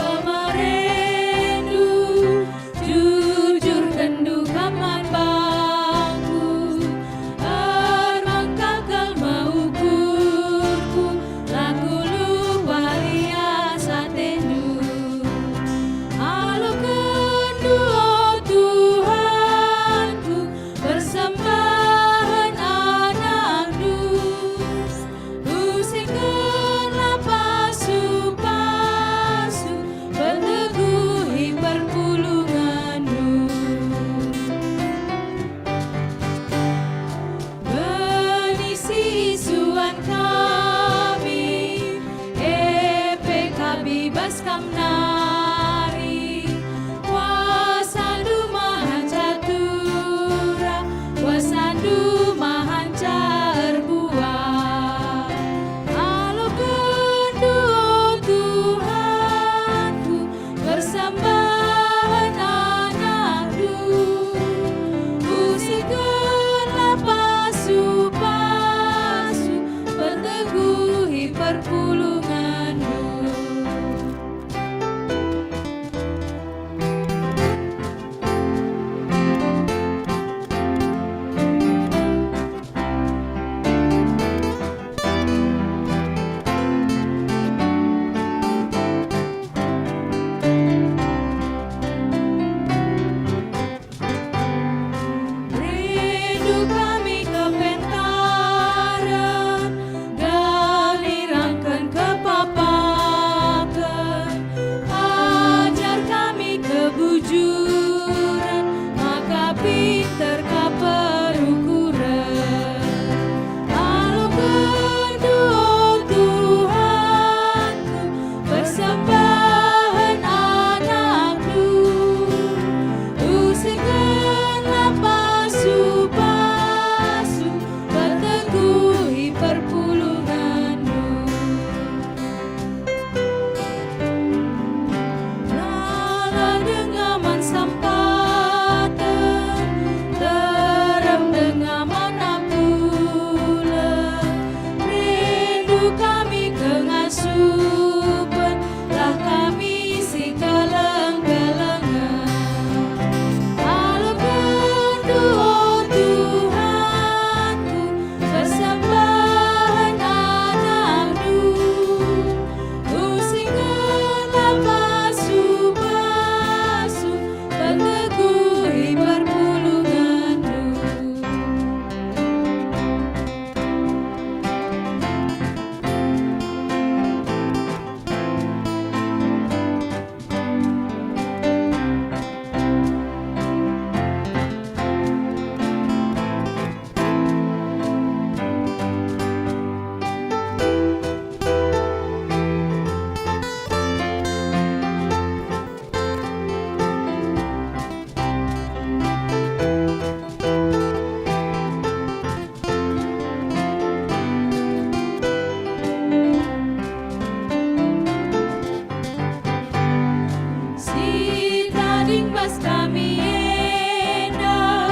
Kami enda,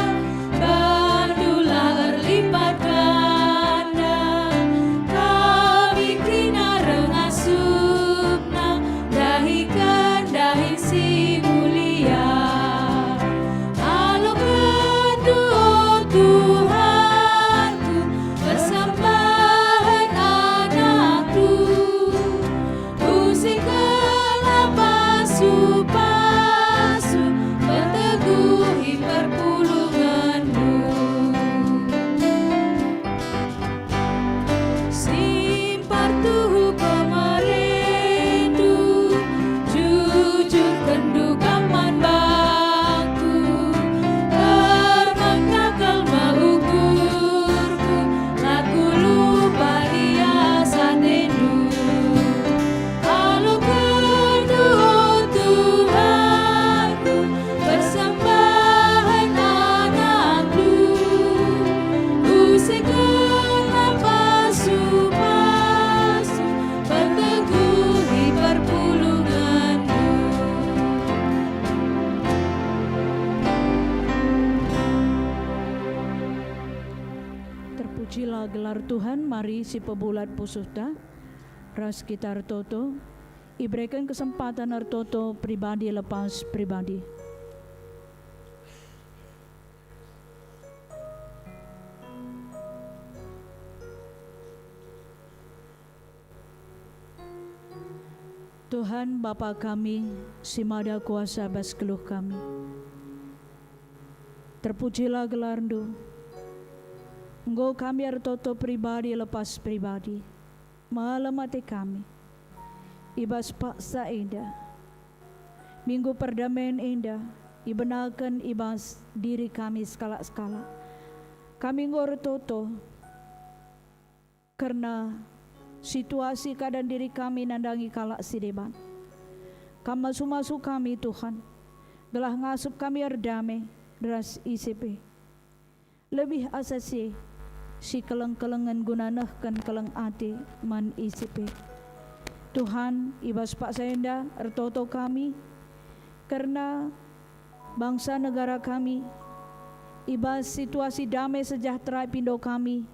bandulah erlipat ganda. Kami kerina rengasupna, dahiken dahin si mulia. Aloken, o Tuhanku, persembahen anakku. Usikenlah pasu-pasu, perteguhi perpulungenndu. Simpar tuhu kemerendu, jujurkenndu kam man bangku, termekta kal me ukurku, la kulupa lias atendu. Alokendu, o Tuhanku, persembahen anakku, usikenlah pasu-pasu, perteguhi perpulungenndu. Terpujilah gelar Tuhan, mari sipebulat pusuhta, ras kita ertoto. Ibereken kesempatan ertoto pribadi lepas pribadi. Tuhan, Bapa kami, si mada kuasa bas geluh kami. Terpujilah gelarNdu. Enggo kami ertoto pribadi lepas pribadi. Malem ate kami. I bas paksa enda, Minggu Perdamen enda ibenaken i bas diri kami sekalak-sekalak. Kami enggo ertoto kerna situasi keadaan diri kami nandangi kalak si deban. Kam masu-masu kami, Tuhan, gelah ngasup kami erdame ras ise pe. Lebih asa si, sikeleng-kelengen guna nehken keleng ate man ise pe. Tuhan, i bas paksa enda ertoto kami kerna bangsa negara kami, i bas situasi dame sejahtera ipindo kami,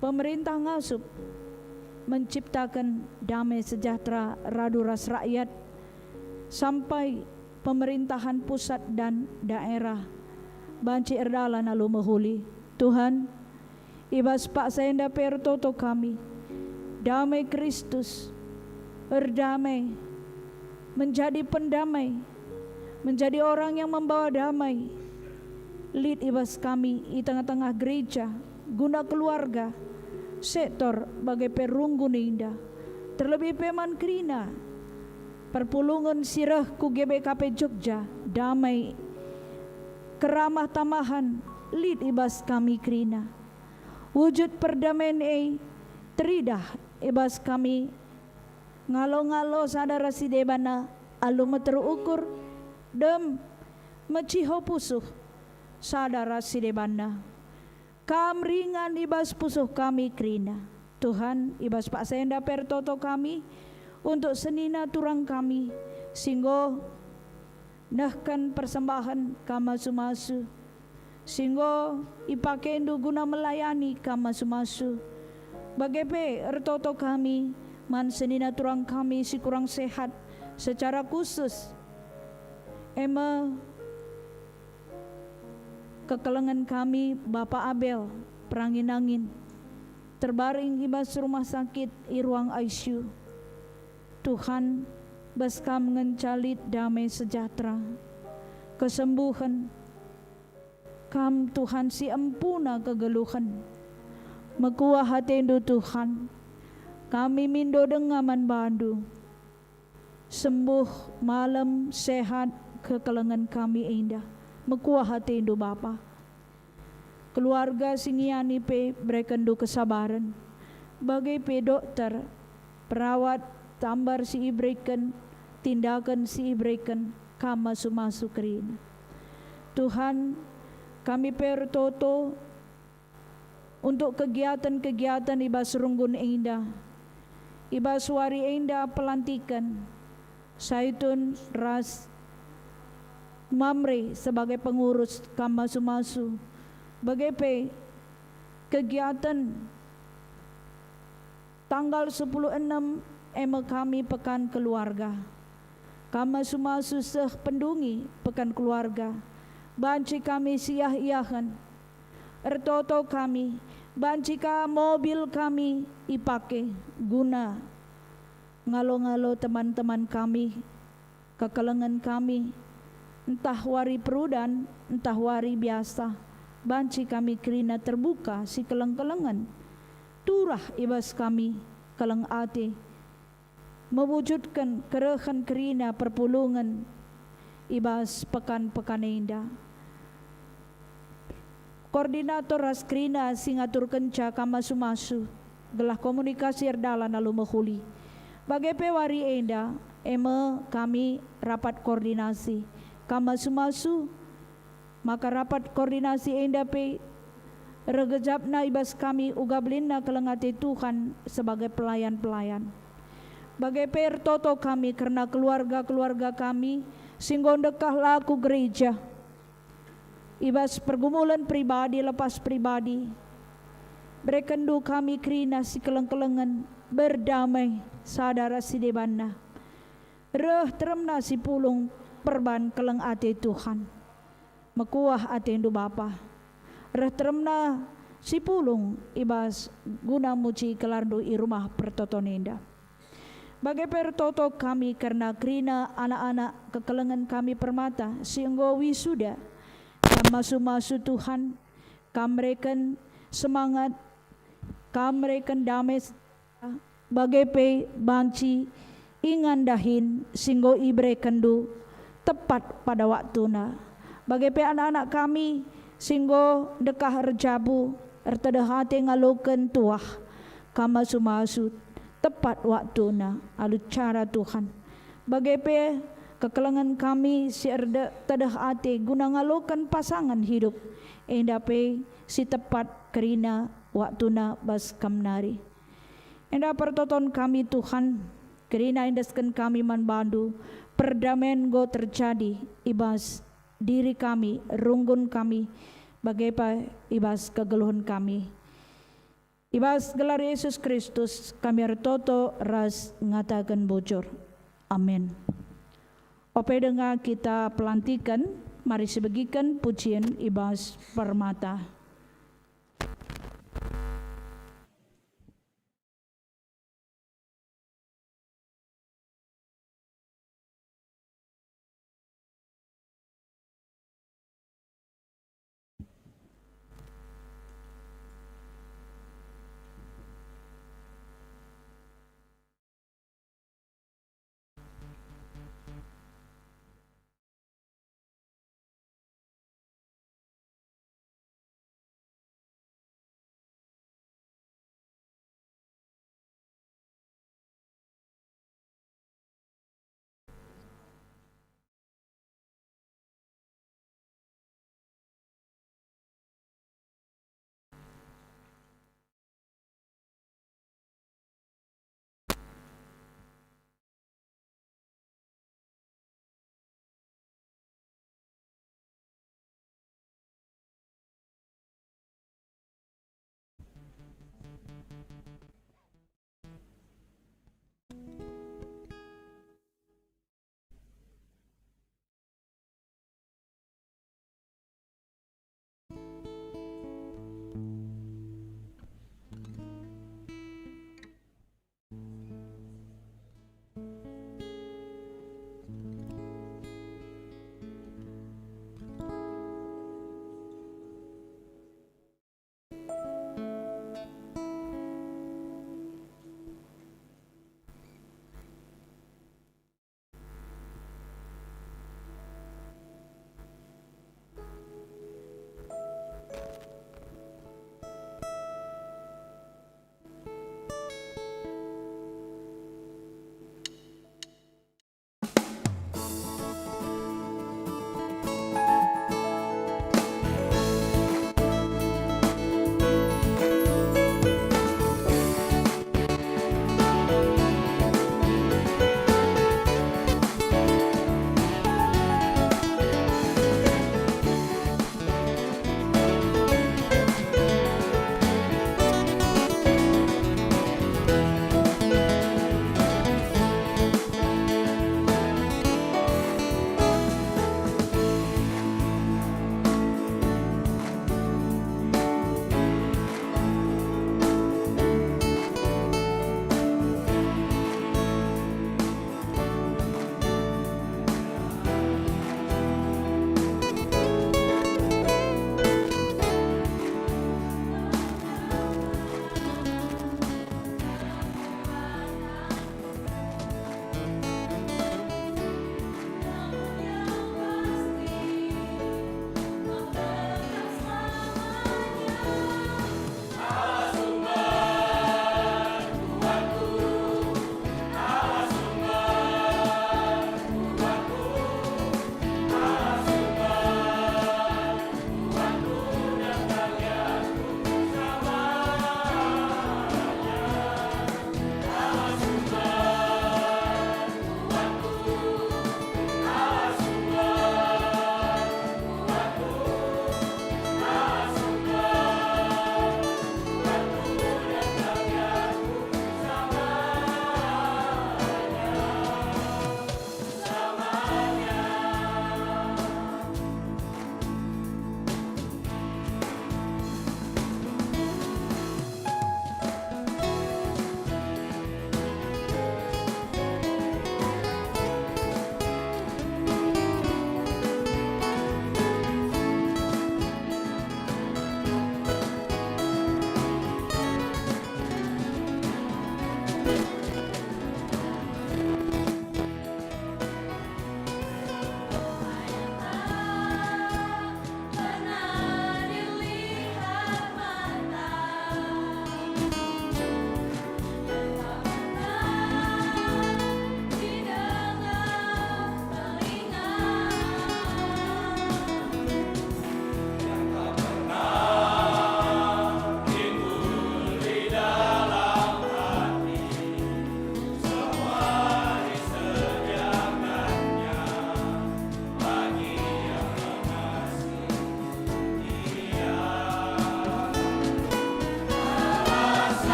pemerintah ngasup menciptaken dame sejahtera radu ras rakyat, sampai pemerintahan pusat dan daerah banci erdalan alu mehuli. Tuhan, i bas paksa enda pe ertoto kami, dame Kristus, erdame, menjadi pendamai, menjadi orang yang membawa damai, lit i bas kami i tengah-tengah gereja, guna keluarga, sektor, bage pe runggun enda, terlebih pe man kerina perpulungen si reh ku G B K P Jogja, damai, keramah tamahan lit i bas kami kerina. Wujud perdamen e teridah i bas kami ngalo-ngalo sada ras si debanna alu meteruk ukur, dem meciho pusuh sada ras si debanna. Kam ringan i bas pusuh kami kerina. Tuhan, i bas paksa enda pe ertoto kami untuk senina turang kami si enggo nehken persembahen Kam masu-masu, si enggo ipakendu guna melayani Kam masu-masu. Bage pe ertoto kami man senina turang kami si kurang sehat secara khusus, e me kekelengen kami Bapa Abel Perangin-angin, terbaring i bas rumah sakit i ruang I C U. Tuhan, bas Kam ngenca lit dame sejahtera, kesembuhen. Kam Tuhan si empuna kegeluhen. Mekuah ateNdu, Tuhan. Kami mindo denga man baNdu. Sembuh, malem, sehat, kekelengen kami enda. Mekuah ateNdu, Bapa. Keluarga si ngiani pe berekenNdu kesabaren, bage pe dokter, perawat, tambar si ibereken, tindaken si ibereken, Kam masu-masu kerina. Tuhan, kami pe ertoto untuk kegiatan-kegiatan i bas runggun enda, i bas wari enda pelantiken Saitun ras Mamre sebagai pengurus, kam masu-masu. Bage pe kegiaten tanggal sepuluh enem e me kami Pekan Keluarga. Kam masu-masu seh pendungi Pekan Keluarga. Banci kami siah-iahen. Ertoto kami, banci ka mobil kami ipake guna ngalo-ngalo teman-teman kami, kekelengen kami, ntah wari perudan, ntah wari biasa, banci kami kerina terbuka sikeleng-kelengen. Turah i bas kami keleng ate, mewujudken kerehen kerina perpulungen i bas pekan-pekan enda. Koordinator ras kerina si ngaturkenca kam masu-masu, gelah komunikasi erdalan alu mehuli. Bage pe wari enda, e me kami rapat koordinasi. Kam masu-masu, maka rapat koordinasi enda pe reh gejapna i bas kami uga belinna keleng ate Tuhan sebagai pelayan-pelayan. Bage pe ertoto kami kerna keluarga-keluarga kami si enggo ndekah la ku gereja. I bas pergumulen pribadi lepas pribadi, berekenndu kami kerina sikeleng-kelengen, berdamai sada ras si debanna. Reh teremna si pulung perban keleng ate Tuhan. Mekuah atendu Bapa. Reh teremna si pulung i bas guna muji gelarndu i rumah pertoton enda. Bage pe ertoto kami kerna kerina anak-anak kekelengen kami Permata si enggo wisuda. Kam masu-masu Tuhan, kam mereken semangat, kam mereken dame, bage pe banci ingan dahin si enggo iberekenndu tepat pada waktuna. Bage pe anak-anak kami si enggo ndekah erjabu, ertedeh ate ngaloken tuah, kam masu-masu tepat waktuna alu cara Tuhan. Bage pe kekelengen kami si erde-, tedeh ate guna ngaloken pasangan hidup, enda pe si tepat kerina waktuna bas Kam nari. Enda pertoton kami, Tuhan, kerina endesken kami man bandu, perdamen enggo terjadi i bas diri kami, runggun kami, bage pe i bas kegeluhen kami. I bas gelar Yesus Kristus kami ertoto ras ngataken bujur. Amin. Ope denga kita pelantiken, mari sibegiken pujin i bas Permata.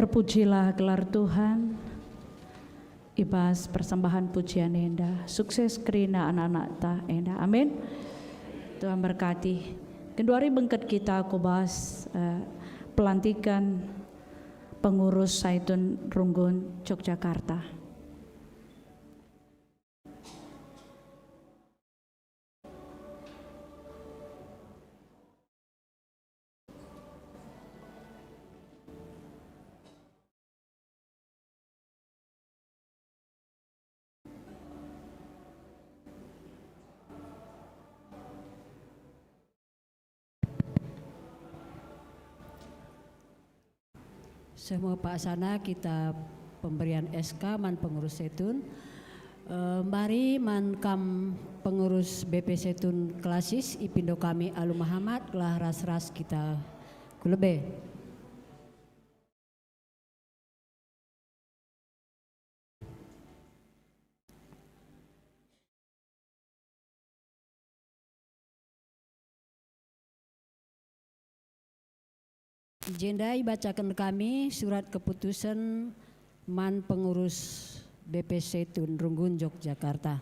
Terpujilah gelar Tuhan i bas persembahan pujian enda. Sukses kerina anak-anakta enda. Amin. Tuhan berkati. Genduari bengket kita ku bas, eh, pelantikan pengurus Saitun Runggun Yogyakarta. Seh me paksana kita pemberian S K man pengurus Saitun. Eh, mari man kam pengurus B P Saitun Klasis, ipindo kami alu mehamat, gelah ras-ras kita ku lebe. Jenda ibacaken kami surat keputusen man pengurus B P Saitun Runggun Yogyakarta.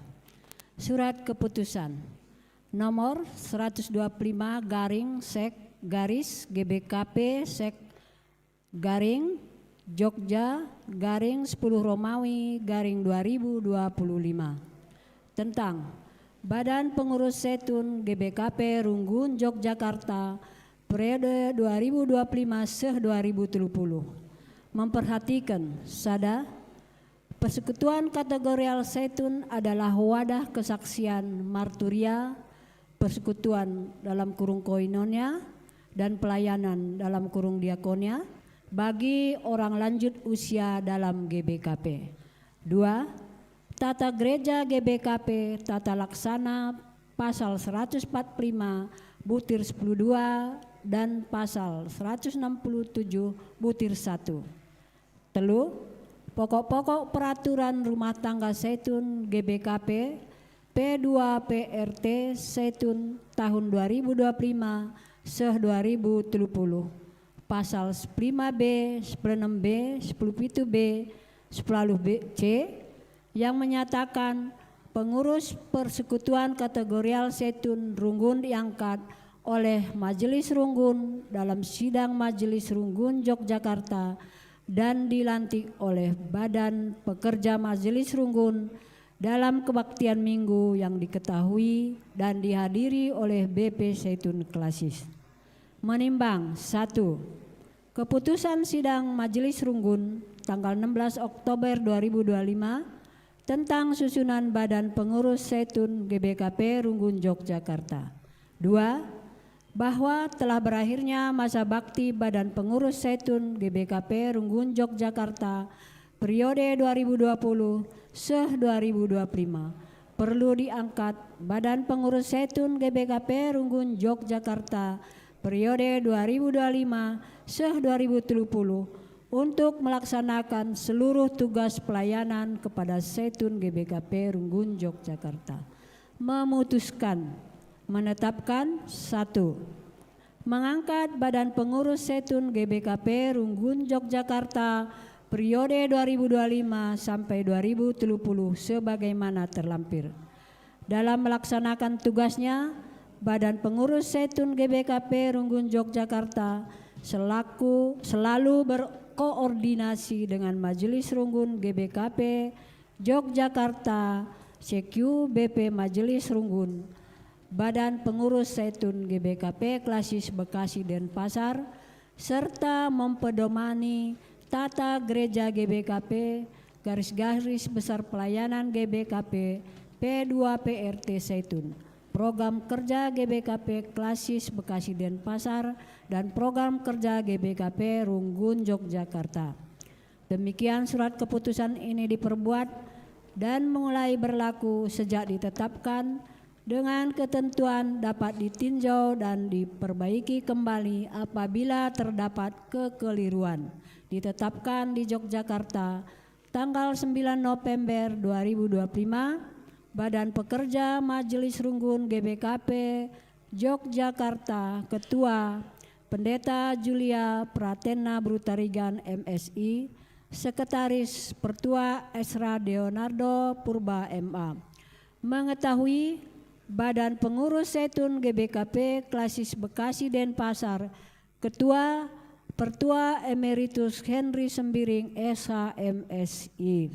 Surat keputusan nomor seratus dua puluh lima garing sek garis G B K P sek garing Jogja garing sepuluh Romawi garing dua ribu dua puluh lima, tentang Badan Pengurus Saitun G B K P Runggun Yogyakarta periode dua ribu dua puluh lima seh dua ribu tiga puluh. Memperhatikan, sada, Persekutuan Kategorial Saitun adalah wadah kesaksian marturia, persekutuan dalam kurung koinonia, dan pelayanan dalam kurung diakonia bagi orang lanjut usia dalam G B K P. Dua, Tata Gereja G B K P, Tata Laksana, Pasal seratus empat puluh lima butir sepuluh dua dan Pasal seratus enam puluh tujuh butir satu. Telu, pokok-pokok peraturan rumah tangga Saitun G B K P, P dua P R T Saitun tahun dua ribu dua puluh lima seh dua ribu tiga puluh, Pasal sepuluh lima B, sepuluh enam B, sepuluh pitu B, sepuluh B C, yang menyatakan pengurus Persekutuan Kategorial Saitun Runggun diangkat oleh Majelis Runggun dalam sidang Majelis Runggun Yogyakarta dan dilantik oleh Badan Pekerja Majelis Runggun dalam kebaktian Minggu yang diketahui dan dihadiri oleh B P Saitun Klasis. Menimbang, satu, Keputusan Sidang Majelis Runggun tanggal enam belas Oktober dua ribu dua puluh lima tentang susunan Badan Pengurus Saitun G B K P Runggun Yogyakarta. Dua, bahwa telah berakhirnya masa bakti Badan Pengurus Saitun G B K P Runggun Yogyakarta periode dua ribu dua puluh seh dua ribu dua puluh lima, perlu diangkat Badan Pengurus Saitun G B K P Runggun Yogyakarta periode dua ribu dua puluh lima seh dua ribu tiga puluh untuk melaksanakan seluruh tugas pelayanan kepada Saitun G B K P Runggun Yogyakarta. Memutuskan, menetapkan, satu, mengangkat Badan Pengurus Saitun G B K P Runggun Yogyakarta periode dua ribu dua puluh lima sampai dua ribu tiga puluh sebagaimana terlampir. Dalam melaksanakan tugasnya, Badan Pengurus Saitun G B K P Runggun Yogyakarta selaku, selalu berkoordinasi dengan Majelis Runggun G B K P Yogyakarta, C Q B P Majelis Runggun, Badan Pengurus Saitun G B K P Klasis Bekasi Denpasar, serta mempedomani Tata Gereja G B K P, garis-garis besar pelayanan G B K P, P dua P R T Saitun, program kerja G B K P Klasis Bekasi Denpasar, dan program kerja G B K P Runggun Yogyakarta. Demikian surat keputusan ini diperbuat dan mulai berlaku sejak ditetapkan, dengan ketentuan dapat ditinjau dan diperbaiki kembali apabila terdapat kekeliruan. Ditetapkan di Yogyakarta, tanggal sembilan November dua ribu dua puluh lima, Badan Pekerja Majelis Runggun G B K P Yogyakarta, Ketua, Pendeta Julia Pratena Brutarigan, M Si, Sekretaris Pertua Esra Leonardo Purba, M A. Mengetahui Badan Pengurus Zaitun G B K P Klasis Bekasi Denpasar, Ketua, Pertua Emeritus Henry Sembiring, S H, M Si.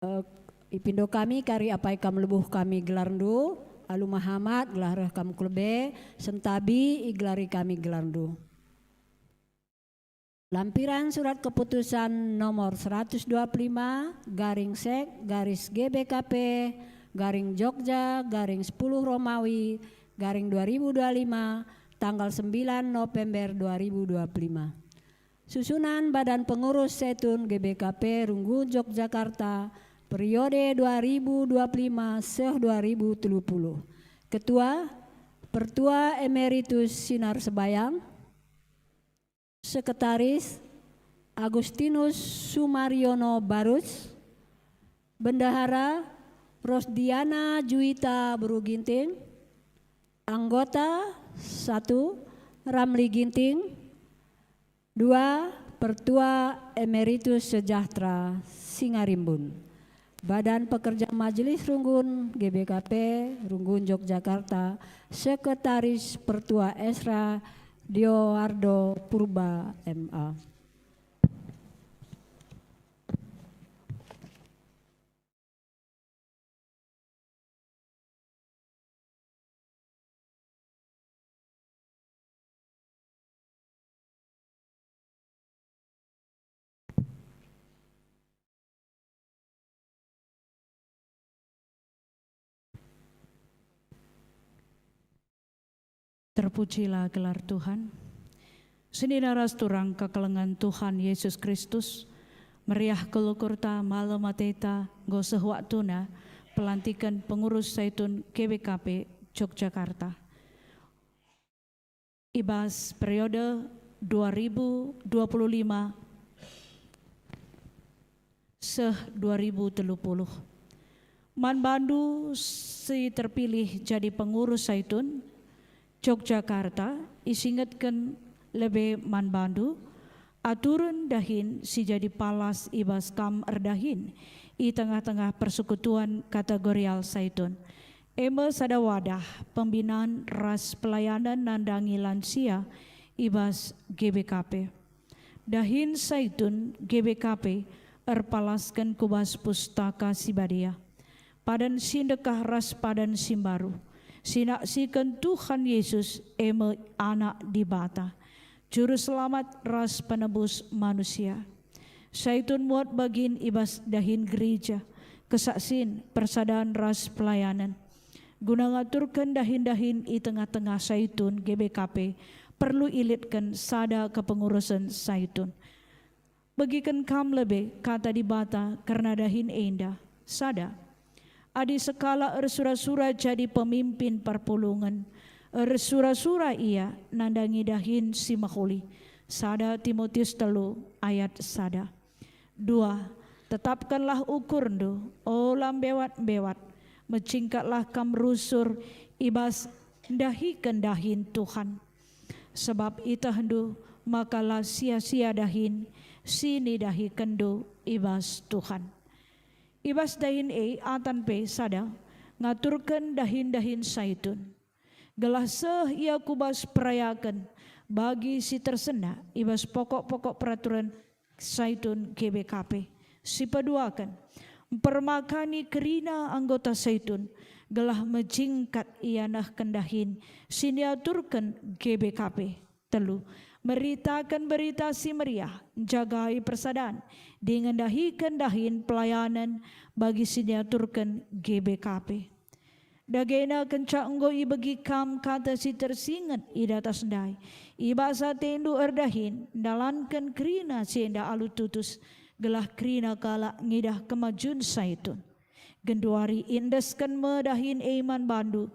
Eh, ipindo kami kari apai kam lebuh kami gelarndu, alu mehamat gelah reh kam ku lebe, sentabi igelari kami gelarndu. Lampiran surat keputusan nomor seratus dua puluh lima garing sek garis G B K P garing Jogja garing sepuluh Romawi garing dua ribu dua lima, tanggal sembilan November dua ribu dua puluh lima. Susunan Badan Pengurus Zaitun G B K P Runggun Yogyakarta periode dua ribu dua puluh lima seh dua ribu telu puluh. Ketua, Pertua Emeritus Sinar Sebayang. Sekretaris, Agustinus Sumariono Barus. Bendahara, Rosdiana Juwita Beru Ginting. Anggota, satu, Ramli Ginting. Dua, Pertua Emeritus Sejahtera Singarimbun. Badan Pekerja Majelis Runggun G B K P Runggun Yogyakarta, Sekretaris Pertua Esra Dioardo Purba, M A. Terpujilah gelar Tuhan. Senina ras turang kekelengen Tuhan Yesus Kristus, meriah kal ukurta, malem ateta, enggo seh waktuna pelantiken pengurus Zaitun G B K P Yogyakarta. I bas periode dua ribu dua puluh lima seh dua ribu telu puluh. Man bandu si terpilih jadi pengurus Zaitun Yogyakarta, isingetken lebe man bandu aturen dahin si jadi palas i bas kam erdahin i tengah-tengah persekutuan kategorial Zaitun. E me sada wadah pembinan ras pelayanan nandangi lansia i bas G B K P. Dahin Zaitun G B K P erpalasken ku bas Pustaka Si Badia. Padan si ndekah ras padan si mbaru, si naksiken Tuhan Yesus, e me Anak Dibata, Juru Selamat ras Penebus manusia. Zaitun muat bagin i bas dahin gereja, kesaksin, persadan ras pelayanan. Guna ngaturken dahin-dahin i tengah-tengah Zaitun G B K P, perlu ilitken sada kepengurusen Zaitun. Begiken kam lebe Kata Dibata kerna dahin enda, sada. Adi sekalak ersura-sura jadi pemimpin perpulungen, ersura-sura ia nandangi dahin si mehuli, sada Timotius telu ayat sada. Dua, tetapkenlah ukurndu, ola mbewat-mbewat, mecingkatlah kam rusur i bas ndahiken dahin Tuhan. Sebab ietehndu maka la sia-sia dahin si nidahikenndu i bas Tuhan. I bas dahin e atan pe sada, ngaturken dahin-dahin Zaitun, gelah seh ia ku bas perayaken bagi si tersenda i bas pokok-pokok peraturen Zaitun G B K P. Si peduaken, mpermakani kerina anggota Zaitun, gelah mejingkat ia nehken dahin si niaturken G B K P. Telu, meritaken Berita Si Meriah, njagai persadan, dingen ndahiken dahin pelayanen bagi si niaturken G B K P. Dagena kenca enggo ibegi kam kata si tersinget i datas ndai, i bas atendu erdahin ndalanken kerina si enda alu tutus, gelah kerina kalak ngidah kemajun Zaitun. Genduari iendesken me dahin e man bandu,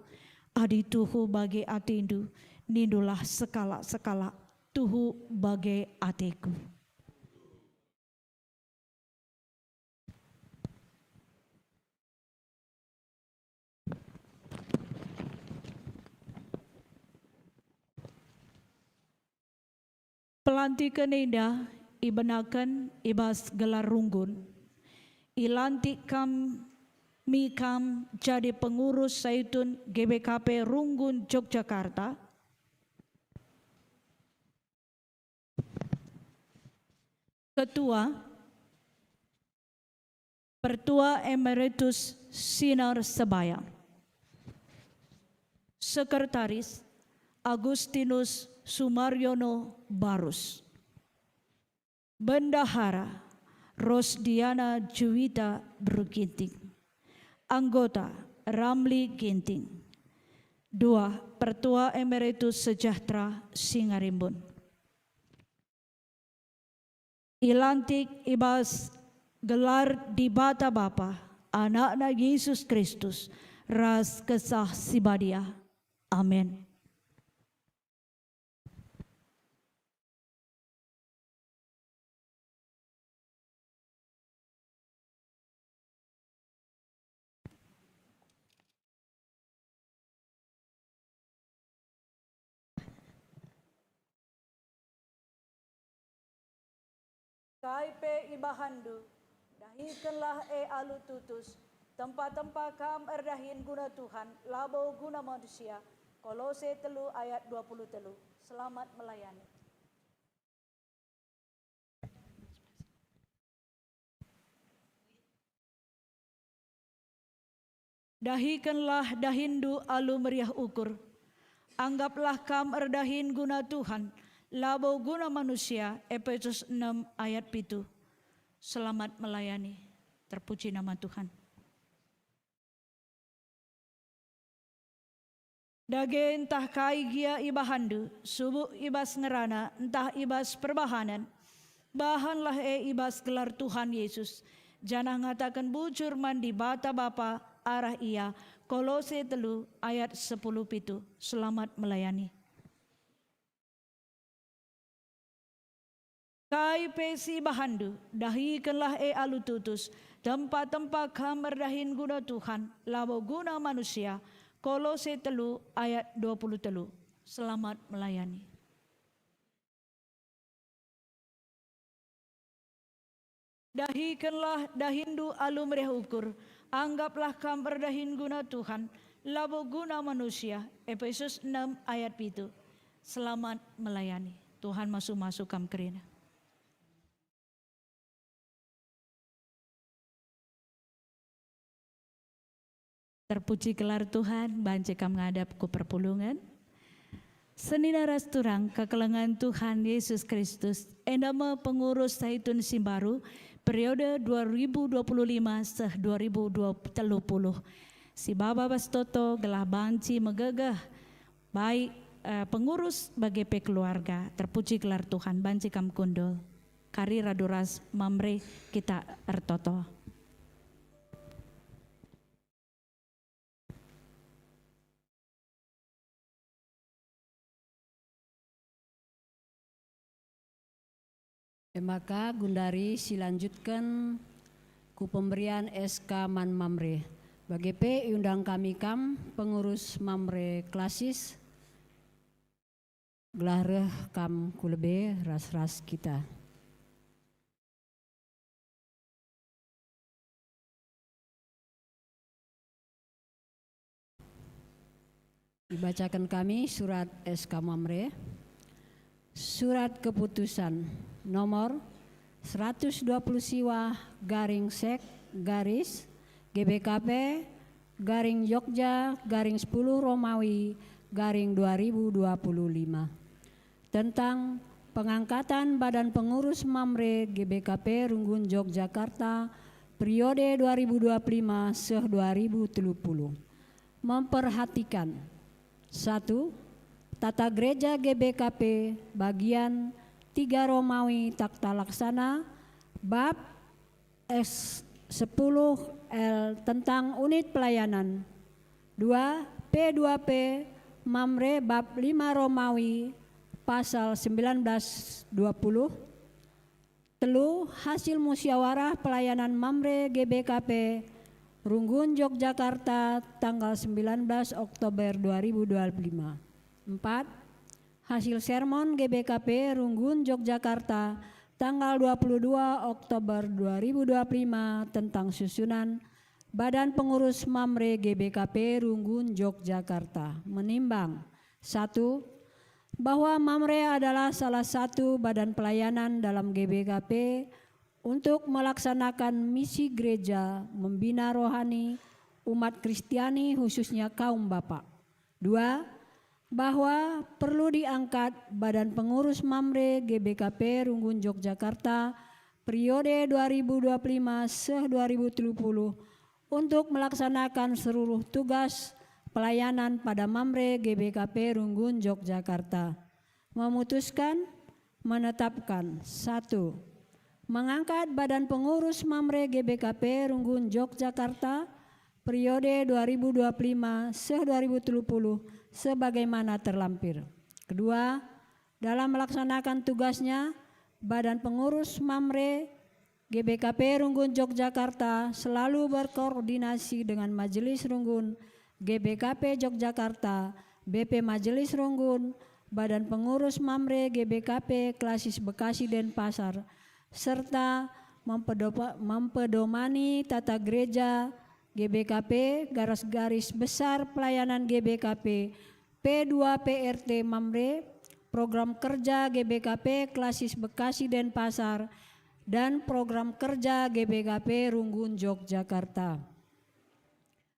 adi tuhu bage atendu, nindulah sekalak-sekalak, "Tuhu bage ateku." Pelantiken enda ibenaken i bas gelar runggun. Ilantik kami kam jadi pengurus Saitun G B K P Runggun Yogyakarta. Ketua, Pertua Emeritus Sinar Sebaya. Sekretaris, Agustinus Sumaryono Barus. Bendahara, Rosdiana Juwita Beru Ginting. Anggota, Ramli Ginting. Dua, Pertua Emeritus Sejahtera Singarimbun. Ilantik i bas gelar Dibata Bapa, Anakna Jesus Kristus, ras Kesah Si Badia. Amin. Kai pe ibahanndu, dahikenlah e alu tutus, tempa-tempa kam erdahin guna Tuhan, labo guna manusia. Kolose telu ayat dua puluh telu. Selamat melayani. Dahikenlah dahinndu alu meriah ukur. Anggaplah kam erdahin guna Tuhan, labo guna manusia. Epesus enem ayat pitu. Selamat melayani. Terpuji nama Tuhan. Dage ntah kai gia ibahanndu, subuk i bas ngerana ntah i bas perbahanen, bahanlah e i bas gelar Tuhan Yesus, janah ngataken bujur man Dibata Bapa arah Ia. Kolose telu ayat sepuluh pitu. Selamat melayani. Kai pe si ibahanndu, dahikenlah e alu tutus, tempa-tempa kam erdahin guna Tuhan, labo guna manusia. Kolose telu ayat dua puluh telu. Selamat melayani. Dahikenlah dahinndu alu meriah ukur, anggaplah kam erdahin guna Tuhan, labo guna manusia. Epesus enem ayat pitu. Selamat melayani. Tuhan masu-masu kam kerina. Terpuji gelar Tuhan, banci kam ngadap ku perpulungen. Senina ras turang kekelengen Tuhan Yesus Kristus, enda me pengurus Saitun si mbaru periode dua ribu dua puluh lima seh dua ribu dua puluh. Si baba bas toto gelah banci megegeh, baik, eh, pengurus bage pe keluarga. Terpuji gelar Tuhan, banci kam kundul. Kari radu ras Mamre kita ertoto. E maka gundari silanjutken ku pemberian S K man Mamre. Bage pe iundang kami kam pengurus Mamre klasis, gelah reh kam ku lebe ras-ras kita. Ibacaken kami surat S K Mamre. Surat keputusan nomor seratus dua puluh siwah garing sek garis G B K P garing Jogja garing sepuluh Romawi garing dua ribu dua puluh lima. Tentang pengangkatan Badan Pengurus Mamre G B K P Runggun Yogyakarta periode dua ribu dua puluh lima seh dua ribu tiga puluh. Memperhatikan: satu, Tata Gereja G B K P bagian tiga Romawi Takta Laksana, bab S sepuluh L tentang unit pelayanan, dua P dua P Mamre bab lima Romawi pasal sembilan belas dua puluh, telu hasil musyawarah pelayanan Mamre G B K P Runggun Yogyakarta tanggal sembilan belas Oktober dua ribu dua puluh lima, empat Hasil sermon G B K P Runggun Yogyakarta tanggal dua puluh dua Oktober dua ribu dua puluh lima tentang susunan Badan Pengurus Mamre G B K P Runggun Yogyakarta menimbang, satu, bahwa Mamre adalah salah satu badan pelayanan dalam G B K P untuk melaksanakan misi gereja membina rohani umat Kristiani, khususnya kaum bapa. Dua, bahwa perlu diangkat Badan Pengurus Mamre G B K P Runggun Yogyakarta periode dua ribu dua puluh lima seh dua ribu tiga puluh untuk melaksanakan seluruh tugas pelayanan pada Mamre G B K P Runggun Yogyakarta. Memutuskan, menetapkan, satu, mengangkat Badan Pengurus Mamre G B K P Runggun Yogyakarta periode dua ribu dua puluh lima seh dua ribu tiga puluh sebagaimana terlampir. Kedua, dalam melaksanakan tugasnya, Badan Pengurus Mamre G B K P Runggun Yogyakarta selalu berkoordinasi dengan Majelis Runggun G B K P Yogyakarta, B P Majelis Runggun, Badan Pengurus Mamre G B K P Klasis Bekasi Denpasar, serta mempedopa-, mempedomani tata gereja G B K P, garis-garis besar pelayanan G B K P, P dua P R T Mamre, program kerja G B K P Klasis Bekasi Denpasar, dan program kerja G B K P Runggun Yogyakarta.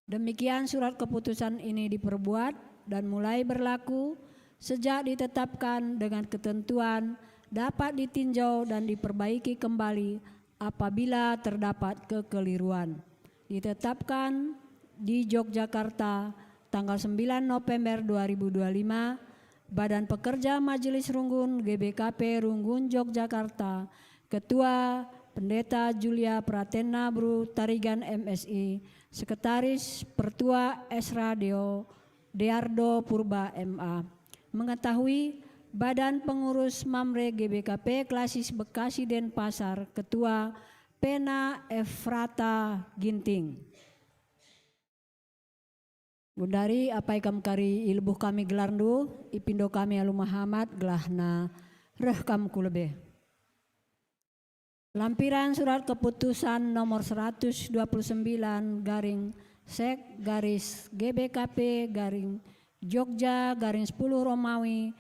Demikian surat keputusan ini diperbuat dan mulai berlaku sejak ditetapkan dengan ketentuan dapat ditinjau dan diperbaiki kembali apabila terdapat kekeliruan. Ditetapkan di Yogyakarta tanggal sembilan November dua ribu dua lima, Badan Pekerja Majelis Runggun G B K P Runggun Yogyakarta, Ketua Pendeta Julia Pratena Bru Tarigan M Si, Sekretaris Pertua Esra Deo Deardo Purba M A, mengetahui Badan Pengurus Mamre G B K P Klasis Bekasi Denpasar, Ketua Pena Efrata Ginting. Gundari apai kam kari ilebuh kami gelarndu, ipindo kami alu mehamat gelahna reh kam ku lebe. Lampiran surat keputusan nomor seratus dua puluh sembilan garing sek garis G B K P garing Jogja garing sepuluh Romawi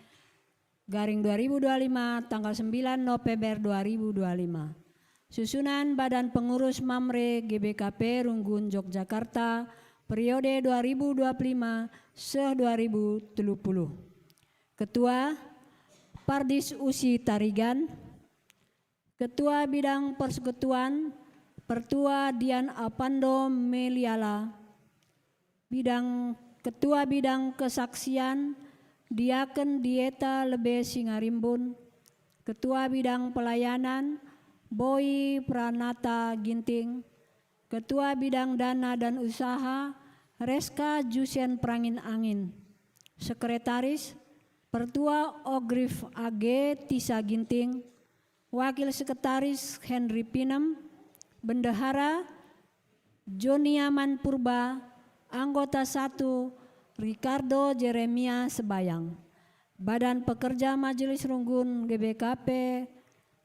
garing dua ribu dua lima, tanggal sembilan November dua ribu dua lima. Susunan Badan Pengurus Mamre G B K P Runggun Yogyakarta periode dua ribu dua puluh lima seh dua ribu tiga puluh. Ketua, Pardis Usi Tarigan. Ketua Bidang Persekutuan, Pertua Dian Apando Meliala. Bidang, Ketua Bidang Kesaksian, Diaken Dieta Lebe Singarimbun. Ketua Bidang Pelayanan, Boy Pranata Ginting. Ketua Bidang Dana dan Usaha, Reska Jusen Perangin Angin. Sekretaris, Pertua Ogrif A G Tisa Ginting. Wakil Sekretaris Henry Pinem, Bendahara Joniaman Purba, anggota satu Ricardo Jeremia Sebayang, Badan Pekerja Majelis Runggun G B K P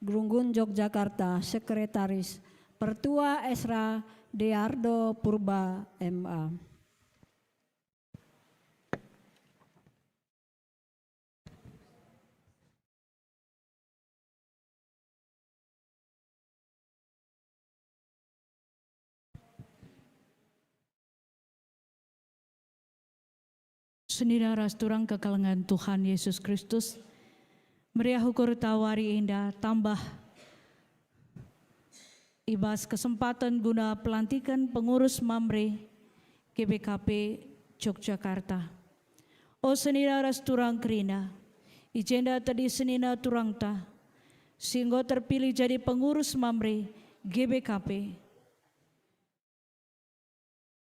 Runggun Yogyakarta, Sekretaris Pertua Esra Deardo Purba M A. Senina ras turang kekelengen Tuhan Yesus Kristus, meriah ukur tawari enda tambah i bas kesempaten guna pelantiken pengurus Mamre G B K P Yogyakarta. O senina ras turang kerina, i jenda tedis senina turangta si enggo terpilih jadi pengurus Mamre G B K P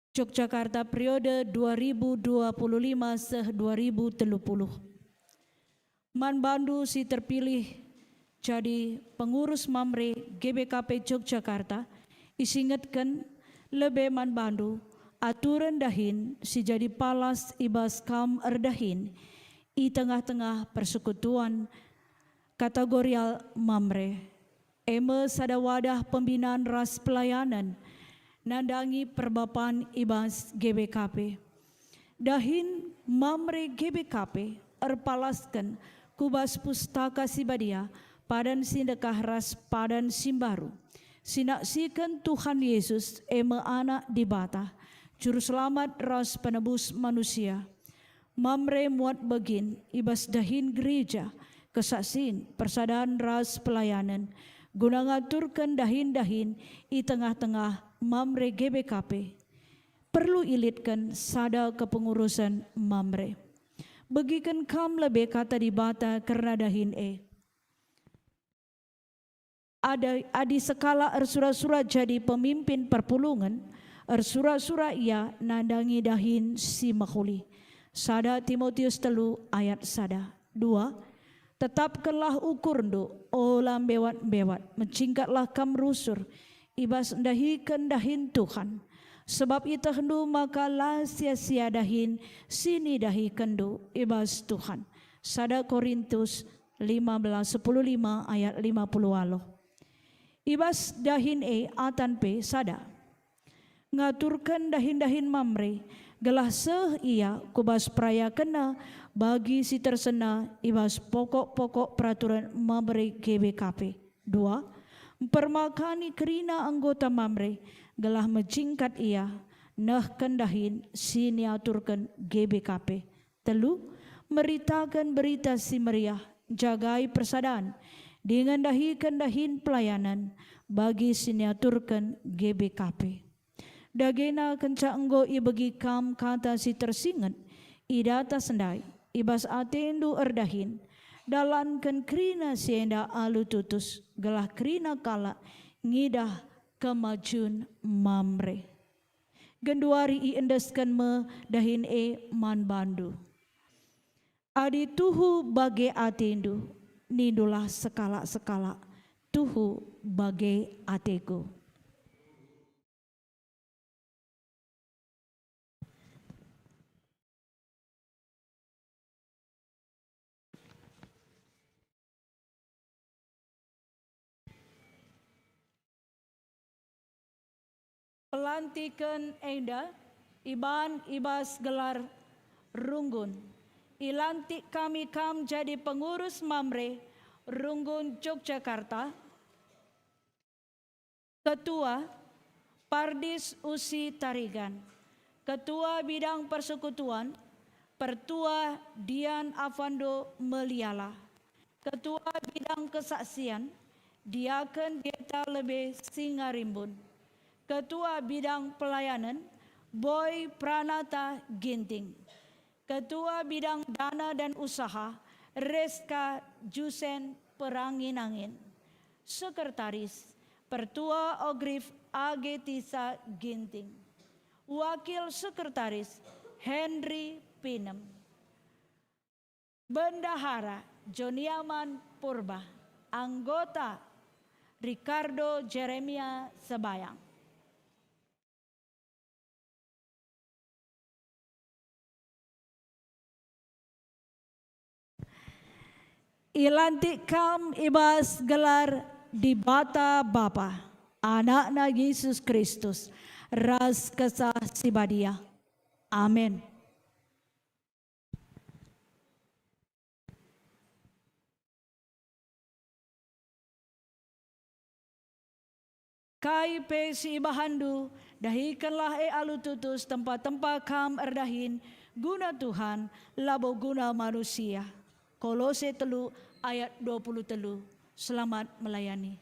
Yogyakarta periode dua ribu dua puluh lima seh dua ribu tiga puluh. Man bandu si terpilih jadi pengurus Mamre G B K P Yogyakarta, isingetken lebe man bandu aturen dahin si jadi palas i bas kam erdahin, i tengah-tengah persekutuan kategorial Mamre, e me sada wadah pembinan ras pelayanen nandangi perbapan i bas G B K P. Dahin Mamre G B K P erpalasken ku bas Pustaka Si Badia padan si ndekah ras padan si mbaru, si naksiken Tuhan Yesus, e me Anak Dibata, Juruselamat ras Penebus manusia. Mamre muat begin i bas dahin gereja, kesaksin, persadan ras pelayanen, guna ngaturken dahin-dahin i tengah-tengah Mamre G B K P. Perlu ilitken sada kepengurusen Mamre. Begiken kam lebe Kata Dibata kerna dahin e. Ada, adi sekalak ersura-sura jadi pemimpin perpulungen, ersura-sura ia nandangi dahin si mehuli. Sada Timotius telu ayat sada. Dua, tetapkenlah ukurndu, ola mbewat-mbewat, mecingkatlah kam rusur i bas ndahiken dahin Tuhan. Sebab ietehndu maka la sia-sia dahin si nidahikenndu i bas Tuhan. Sada Korintus lima belas, sepuluh lima ayat lima puluh waluh. I bas dahin e atan pe sada. Ngaturken dahin-dahin Mamre, gelah seh ia ku bas perayakenna bagi si tersena i bas pokok-pokok peraturen Mamre G B K P. Dua, mpermakani kerina anggota Mamre, gelah mecingkat ia nehken dahin si niaturken G B K P. Telu, meritaken Berita Si Meriah, jagai persadan, dingen ndahiken dahin pelayanan bagi si niaturken G B K P. Dagena kenca enggo ibegi kam kata si tersinget i datas ndai, i bas atendu erdahin, dalanken kerina si enda alu tutus, gelah kerina kalak ngidah kemajun Mamre. Genduari iendesken me dahin e man bandu. Adi tuhu bage atendu, nindulah sekalak-sekalak, "Tuhu bage ateku." Pelantiken enda iban i bas gelar runggun. Ilantik kami kam jadi pengurus Mamre Runggun Yogyakarta, Ketua Pardis Usi Tarigan, Ketua Bidang Persekutuan, Pertua Dian Avando Meliala, Ketua Bidang Kesaksian, Diaken Dieta Lebe Singarimbun, Ketua Bidang Pelayanen, Boy Pranata Ginting, Ketua Bidang Dana dan Usaha, Reska Jusen Perangin-angin. Sekretaris, Pertua Ogrif Agetisa Ginting. Wakil Sekretaris, Henry Pinem. Bendahara, Joniaman Purba. Anggota, Ricardo Jeremia Sebayang. Ilantik kam i bas gelar Dibata Bapa, AnakNa Jesus Kristus, ras Kesah Si Badia. Amin. Kai pe si ibahanndu, dahikenlah e alu tutus tempa-tempa kam erdahin guna Tuhan, labo guna manusia. Kolose telu ayat dua puluh telu. Selamat melayani.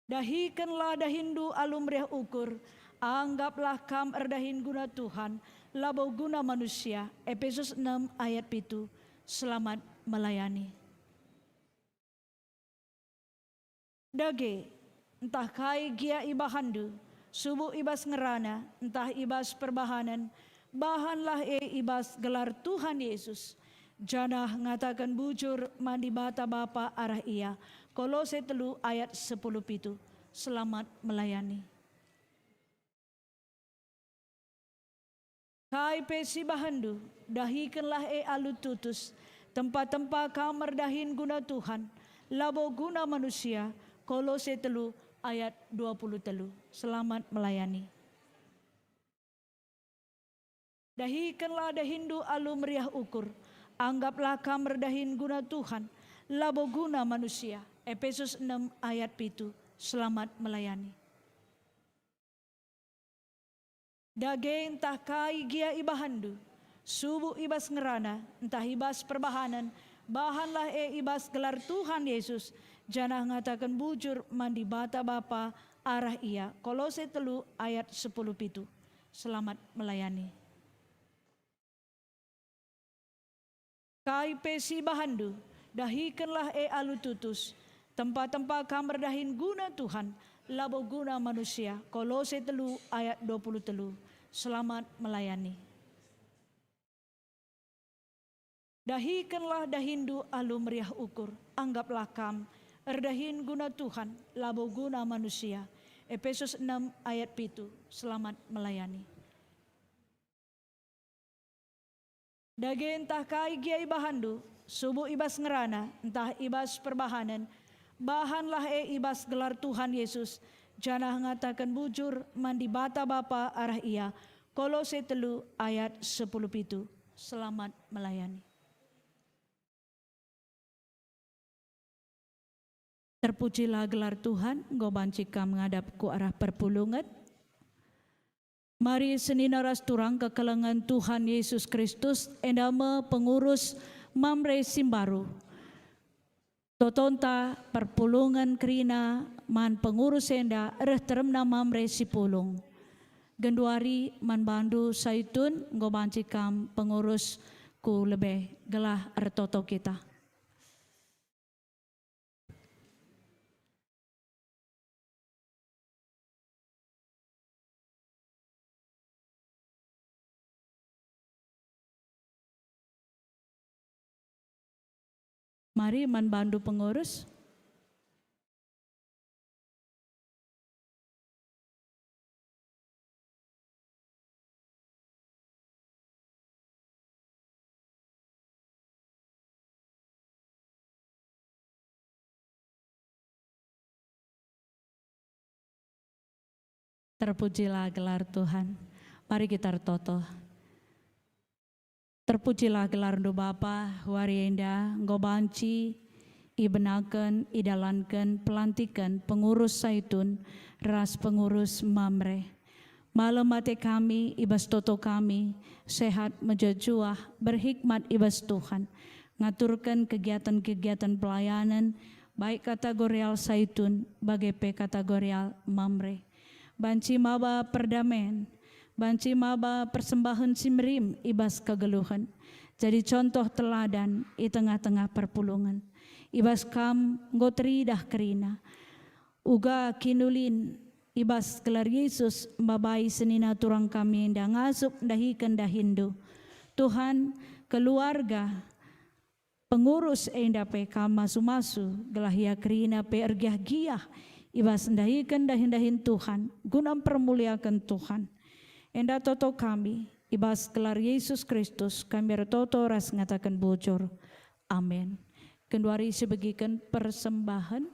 Dahikenlah dahinndu alu meriah ukur, anggaplah kam erdahin guna Tuhan, labo guna manusia. Epesus enem ayat pitu. Selamat melayani. Dage, ntah kai gia ibahanndu, subuk i bas ngerana, ntah i bas perbahanen, bahanlah e i bas gelar Tuhan Yesus, janah ngataken bujur man Dibata Bapa arah Ia. Kolose telu ayat sepuluh pitu. Selamat melayani. Kai pe si ibahanndu, dahikenlah e alu tutus. Tempa-tempa kam erdahin guna Tuhan, labo guna manusia. Kolose telu ayat dua puluh telu. Selamat melayani. Dahikenlah dahinndu alu meriah ukur. Anggaplah kam erdahin guna Tuhan, labo guna manusia. Epesus enem ayat pitu. Selamat melayani. Dage ntah kai gia ibahanndu, subuk i bas ngerana ntah i bas perbahanen, bahanlah e i bas gelar Tuhan Yesus, janah ngataken bujur man Dibata Bapa arah Ia. Kolose telu ayat sepuluh pitu. Selamat melayani. Kai pe si ibahanndu, dahikenlah e alu tutus. Tempa-tempa kam erdahin guna Tuhan, labo guna manusia. Kolose telu ayat dua puluh telu. Selamat melayani. Dahikenlah dahinndu alu meriah ukur. Anggaplah kam erdahin guna Tuhan, labo guna manusia. Epesus enem ayat pitu. Selamat melayani. Dage ntah kai gia ibahanndu, subuk i bas ngerana ntah i bas perbahanen, bahanlah e i bas gelar Tuhan Yesus, janah ngataken bujur man Dibata Bapa arah Ia. Kolose telu ayat sepuluh pitu. Selamat melayani. Terpujilah gelar Tuhan, enggo banci kam ngadap ku arah perpulungen. Mari senina ras turang kekelengen Tuhan Yesus Kristus, enda me pengurus Mamre si mbaru. Totonta perpulungen kerina man pengurus enda reh teremna Mamre si pulung. Genduari man bandu Saitun, enggo banci kam pengurus ku lebe, gelah ertoto kita. Mari man bandu pengurus. Terpujilah gelar Tuhan. Mari kita ertoto. Terpujilah gelarNdu Bapa, wari enda enggo banci ibenaken, idalanken, pelantiken pengurus Saitun ras pengurus Mamre. Malem ate kami i bas toto kami, sehat, mejuah-juah, berhikmat i bas Tuhan, ngaturken kegiatan-kegiatan pelayanen, baik kategorial Saitun, bage pe kategorial Mamre. Banci maba perdamen, banci maba persembahen si merim i bas kegeluhen, jadi contoh teladan i tengah-tengah perpulungen. I bas kam enggo teridah kerina. Uga kinulin i bas gelar Yesus mbabai senina turang kami enda ngasup ndahiken dahiNdu. Tuhan, keluarga, pengurus enda pe kam masu-masu, gelah ia kerina pe ergiah-giah i bas ndahiken dahin-dahin Tuhan, guna mpermuliaken Tuhan. Enda toto kami, i bas gelar Yesus Kristus kami ertoto ras ngataken bujur. Amin. Genduari sibegiken persembahen.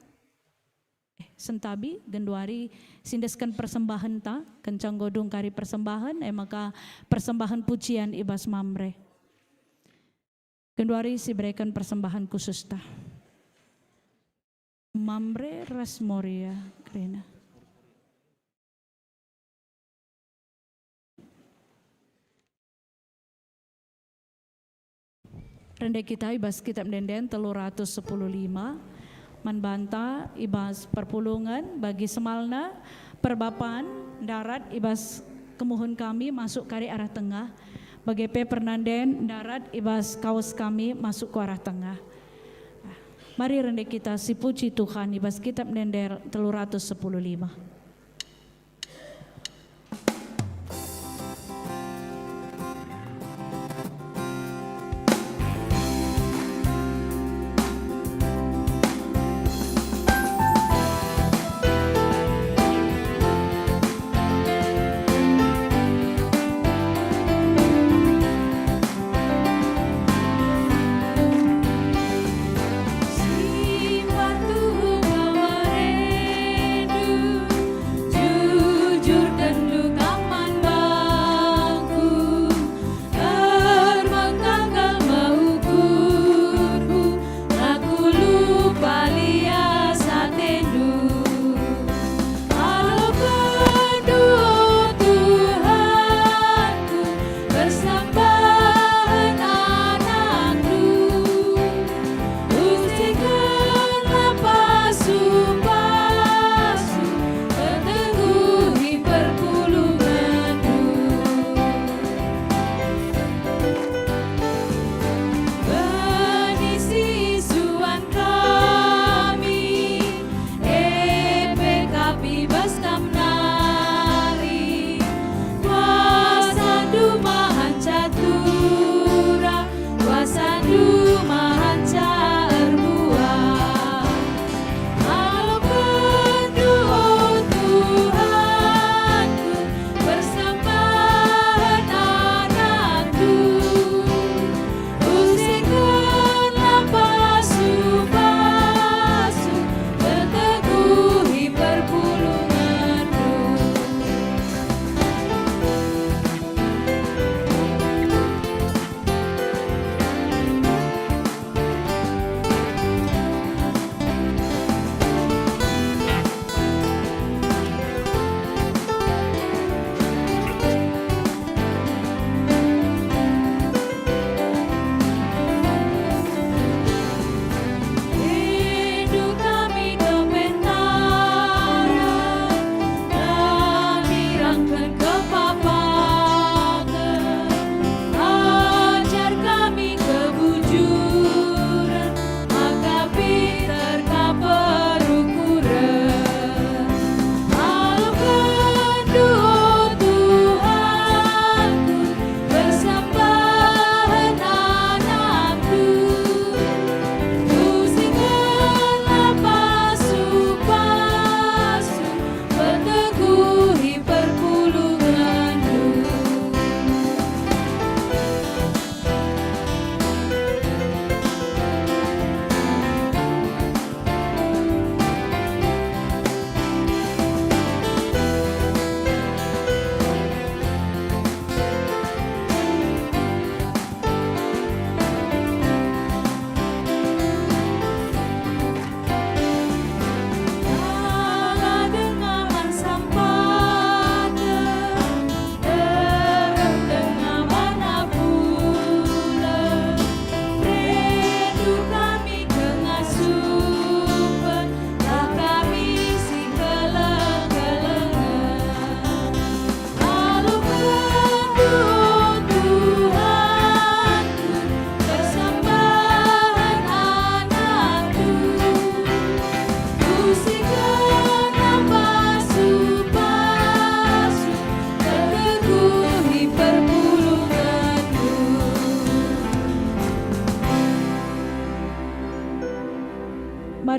Eh, sentabi, genduari siendesken persembahenta, kenca enggo dung kari persembahen, e maka persembahen pujian i bas Mamre. Genduari sibereken persembahen khususta. Mamre ras Moria kerina. Rende kita i bas Kitab Ende-enden telu ratus sepuluh lima. Man banta i bas perpulungen bagi semalna perbapan ndarat i bas kemuhen kami masuk kari arah tengah, bage pe pernanden ndarat i bas kawes kami masuk ku arah tengah. Mari rende kita sipuji Tuhan i bas Kitab Ende-enden telu ratus sepuluh lima.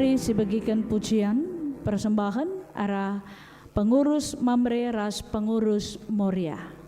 Mari sibegiken pujian persembahen arah pengurus Mamre ras pengurus Moria.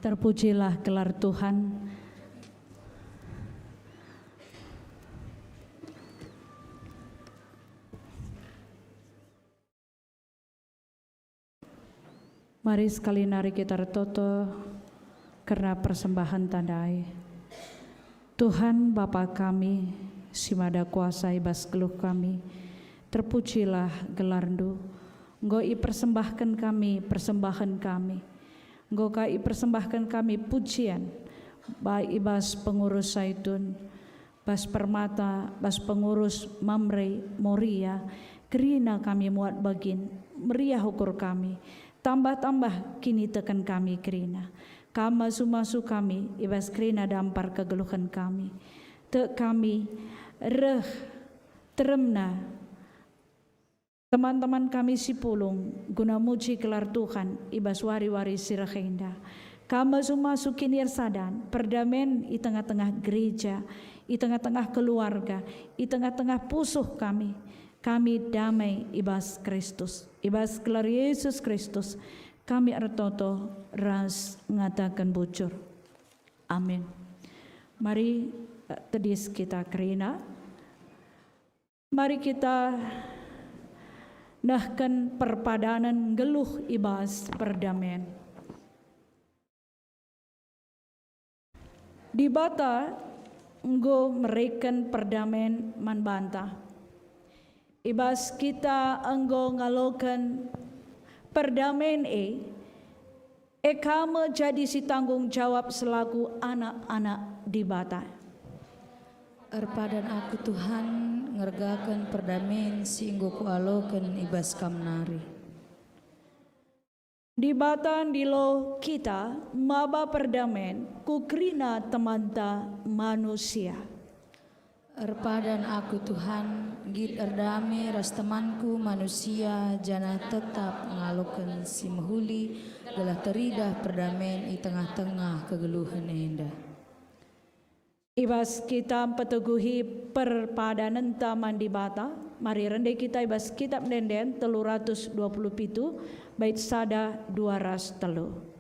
Terpujilah gelar Tuhan. Mari sekali nari kita ertoto kerna persembahen ndai. Tuhan, Bapa kami, si mada kuasa i bas geluh kami, terpujilah gelarNdu. Enggo ipersembahken kami persembahen kami. Enggo ka ipersembahken kami pujian, baik i bas pengurus Saitun, bas Permata, bas pengurus Mamre, Moria, kerina kami muat bagin, meriah ukur kami, tambah-tambah kiniteken kami kerina. Kam masu-masu kami i bas kerina dampar kegeluhen kami. Tek kami reh teremna teman-teman kami si pulung guna muji gelar Tuhan i bas wari-wari si reh enda. Kam masu-masu kiniersadan, perdamen i tengah-tengah gereja, i tengah-tengah keluarga, i tengah-tengah pusuh kami. Kami damai i bas Kristus. I bas gelar Yesus Kristus, kami ertoto ras ngataken bujur. Amin. Mari, eh, tedis kita kerina. Mari kita nehken perpadanen nggeluh i bas perdamen. Dibata enggo mereken perdamen man banta. I bas kita enggo ngaloken perdamen e, e ka me jadi si tanggung jawab selaku anak-anak Dibata. Erpadan aku, Tuhan, ngergaken perdamen si enggo kualoken i bas Kam nari. Dibata ndilo kita maba perdamen ku kerina temanta manusia. Erpadan aku, Tuhan, nggit erdame ras temanku manusia, janah tetap ngaloken si mehuli, gelah teridah perdamen i tengah-tengah kegeluhen enda. I bas kita mpeteguhi perpadanenta man Dibata, mari rende kita i bas Kitab Ende-enden telu ratus dua puluh pitu, bait sada, dua ras telu.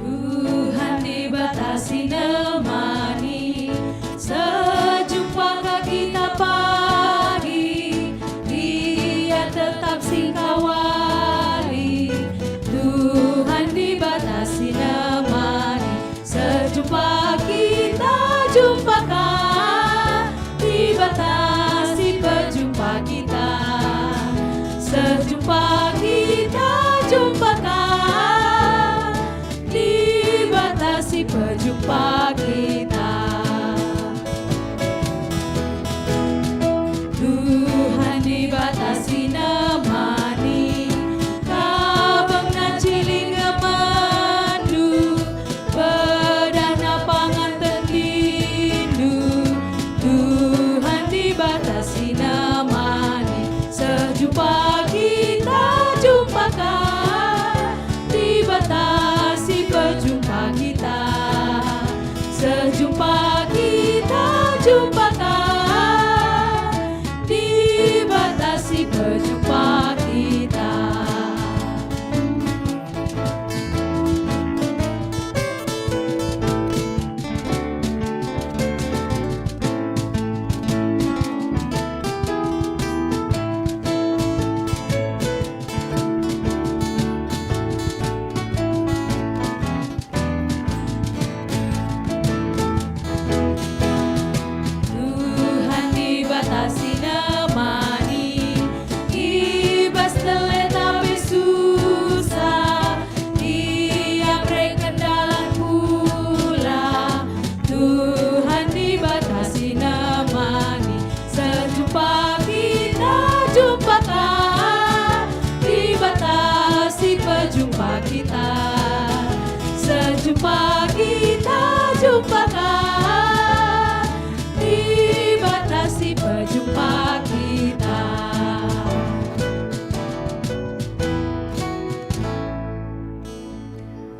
Tuhan Dibata si nemani, sejumpa ka kita pagi, Ia tetap singkawali. Tuhan Dibata si nemani, sejumpa kita jumpa ka, Dibata si pejumpa kita. Sejumpa kita jumpa ka, Dibata si pejumpa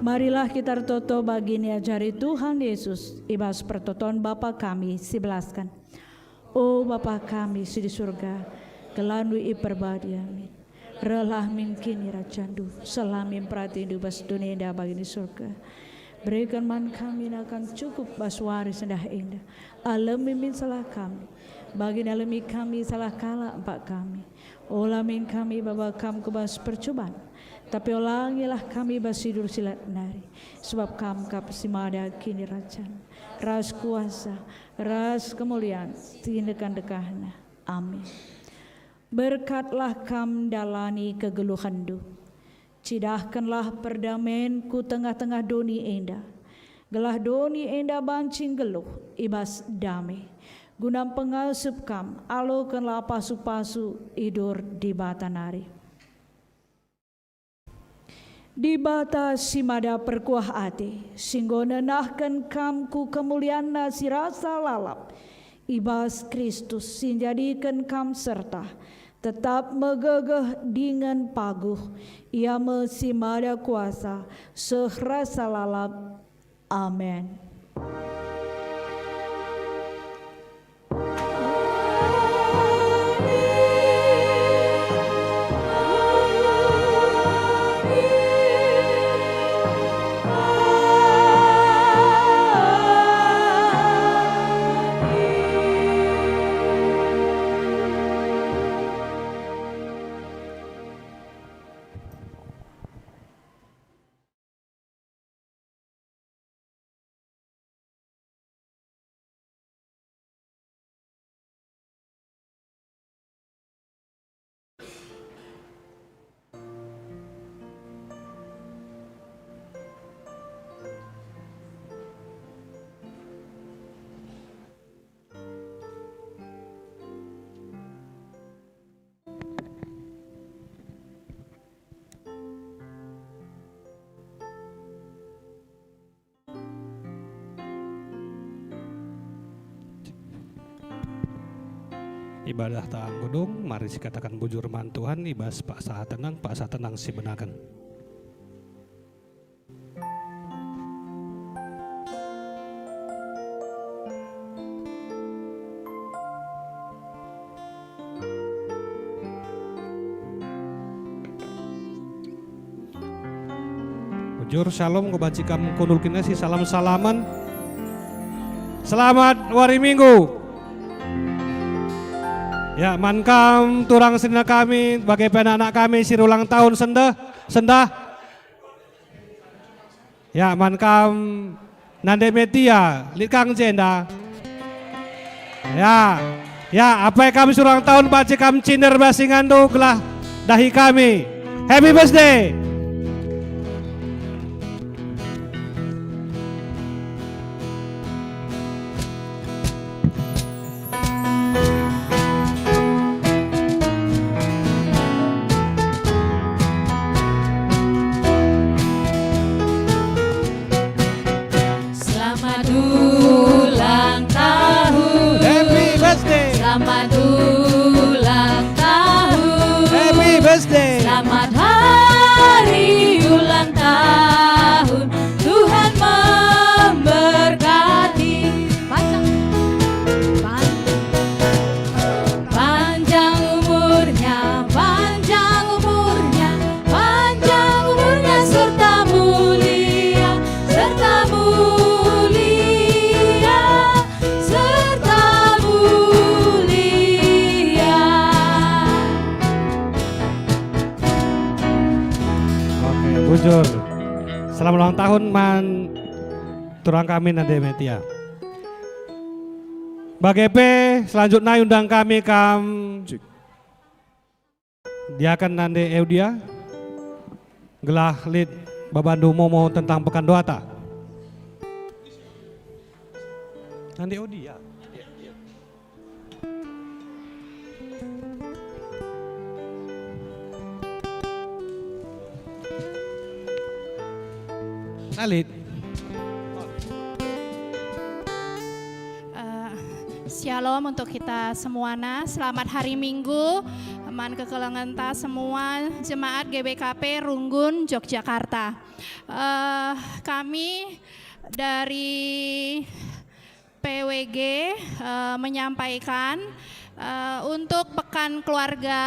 Marilah kita ertoto bagi niajari Tuhan Yesus i bas pertoton Bapa kami si belasken. O Bapa kami si di Surga, gelarNdu iperbadia min. Rehlah min kinirajanNdu, seh la min peratenNdu bas doni enda bagi di Surga. Bereken man kami nakan cukup bas wari sendah enda. Alemi min salah kami, bagi nalemi kami salah kalak empak kami. Ola min kami baba Kam ku bas percuban, tapi olangilah kami bas si dur si lat nari, sebab Kam kap si mada kinirajan, ras kuasa, ras kemulian, si ndekah-ndekahna. Amin. Berkatlah Kam ndalani kegeluhenNdu. Cidahkenlah perdamen ku tengah-tengah doni enda, gelah doni enda banci nggeluh i bas dame, guna mpengasup Kam, alokenlah pasu-pasu i dur Dibata nari. Dibata si mada perkuah ate, si enggo nenahken Kam ku kemulianNa si rasa lalap, i bas Kristus si njadiken Kam serta, tetap megegeh dingen paguh, Ia me si mada kuasa, seh rasa lalap. Amen. Ibadahta enggo dung, mari sikataken bujur man Tuhan i bas paksa tenang, paksa tenang sibenaken. Bujur, syalom, kubanci kam kundul kin si salam-salamen. Selamat wari Minggu. Ya, man kam turang senina kami, bage pe anak-anak kami si ulang tahun sendeh, sendah. Ya, man kam nande Metia, lit kang jenda. Ya, ya, apai kam si ulang tahun, banci kam cinder bas inganndu gelah dahi kami. Happy birthday! Selamat ulang tahun. Happy birthday. Selamat ulang tahun. Happy birthday. Selamat hari ulang tahun. Tuhan memberkati. Panjang, pan-, panjang umurnya, panjang umurnya, panjang umurnya serta mulia, serta mulia, serta mulia. Oke, bujur. Selamat ulang tahun, man. Turang kami nande Metia. Bage pe selanjutna undang kami kam diaken nande Eudia, gelah lit babandu momo tentang pekan doata. Nande Eudia. Alit. Eh, Shalom untuk kita semuana. Selamat hari Minggu. Kekelengen ta semua jemaat G B K P Runggun Yogyakarta. Eh, kami dari P W G, eh, menyampaikan, eh, untuk pekan keluarga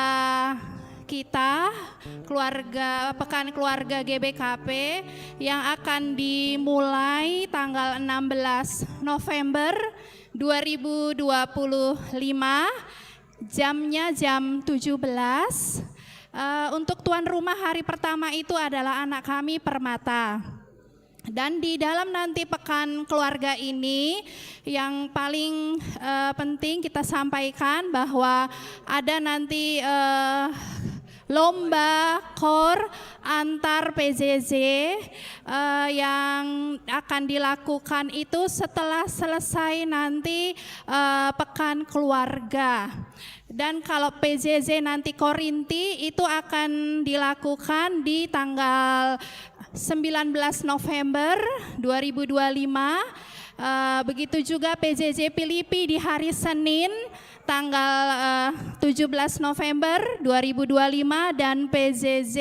kita, keluarga, pekan keluarga G B K P yang akan dimulai tanggal enam belas November dua ribu dua puluh lima, jamnya jam tujuh belas. Eh, untuk tuan rumah hari pertama itu adalah anak kami Permata. Dan di dalam nanti pekan keluarga ini, yang paling, eh, penting kita sampaikan bahwa ada nanti, eh, lomba kor antar P J J, eh, yang akan dilakukan itu setelah selesai nanti, eh, pekan keluarga. Dan kalau P J J nanti kor inti, itu akan dilakukan di tanggal sembilan belas November dua ribu dua lima. Eh, begitu juga P J J Pilipi di hari Senin tanggal, eh, tujuh belas November dua ribu dua lima dan P J J,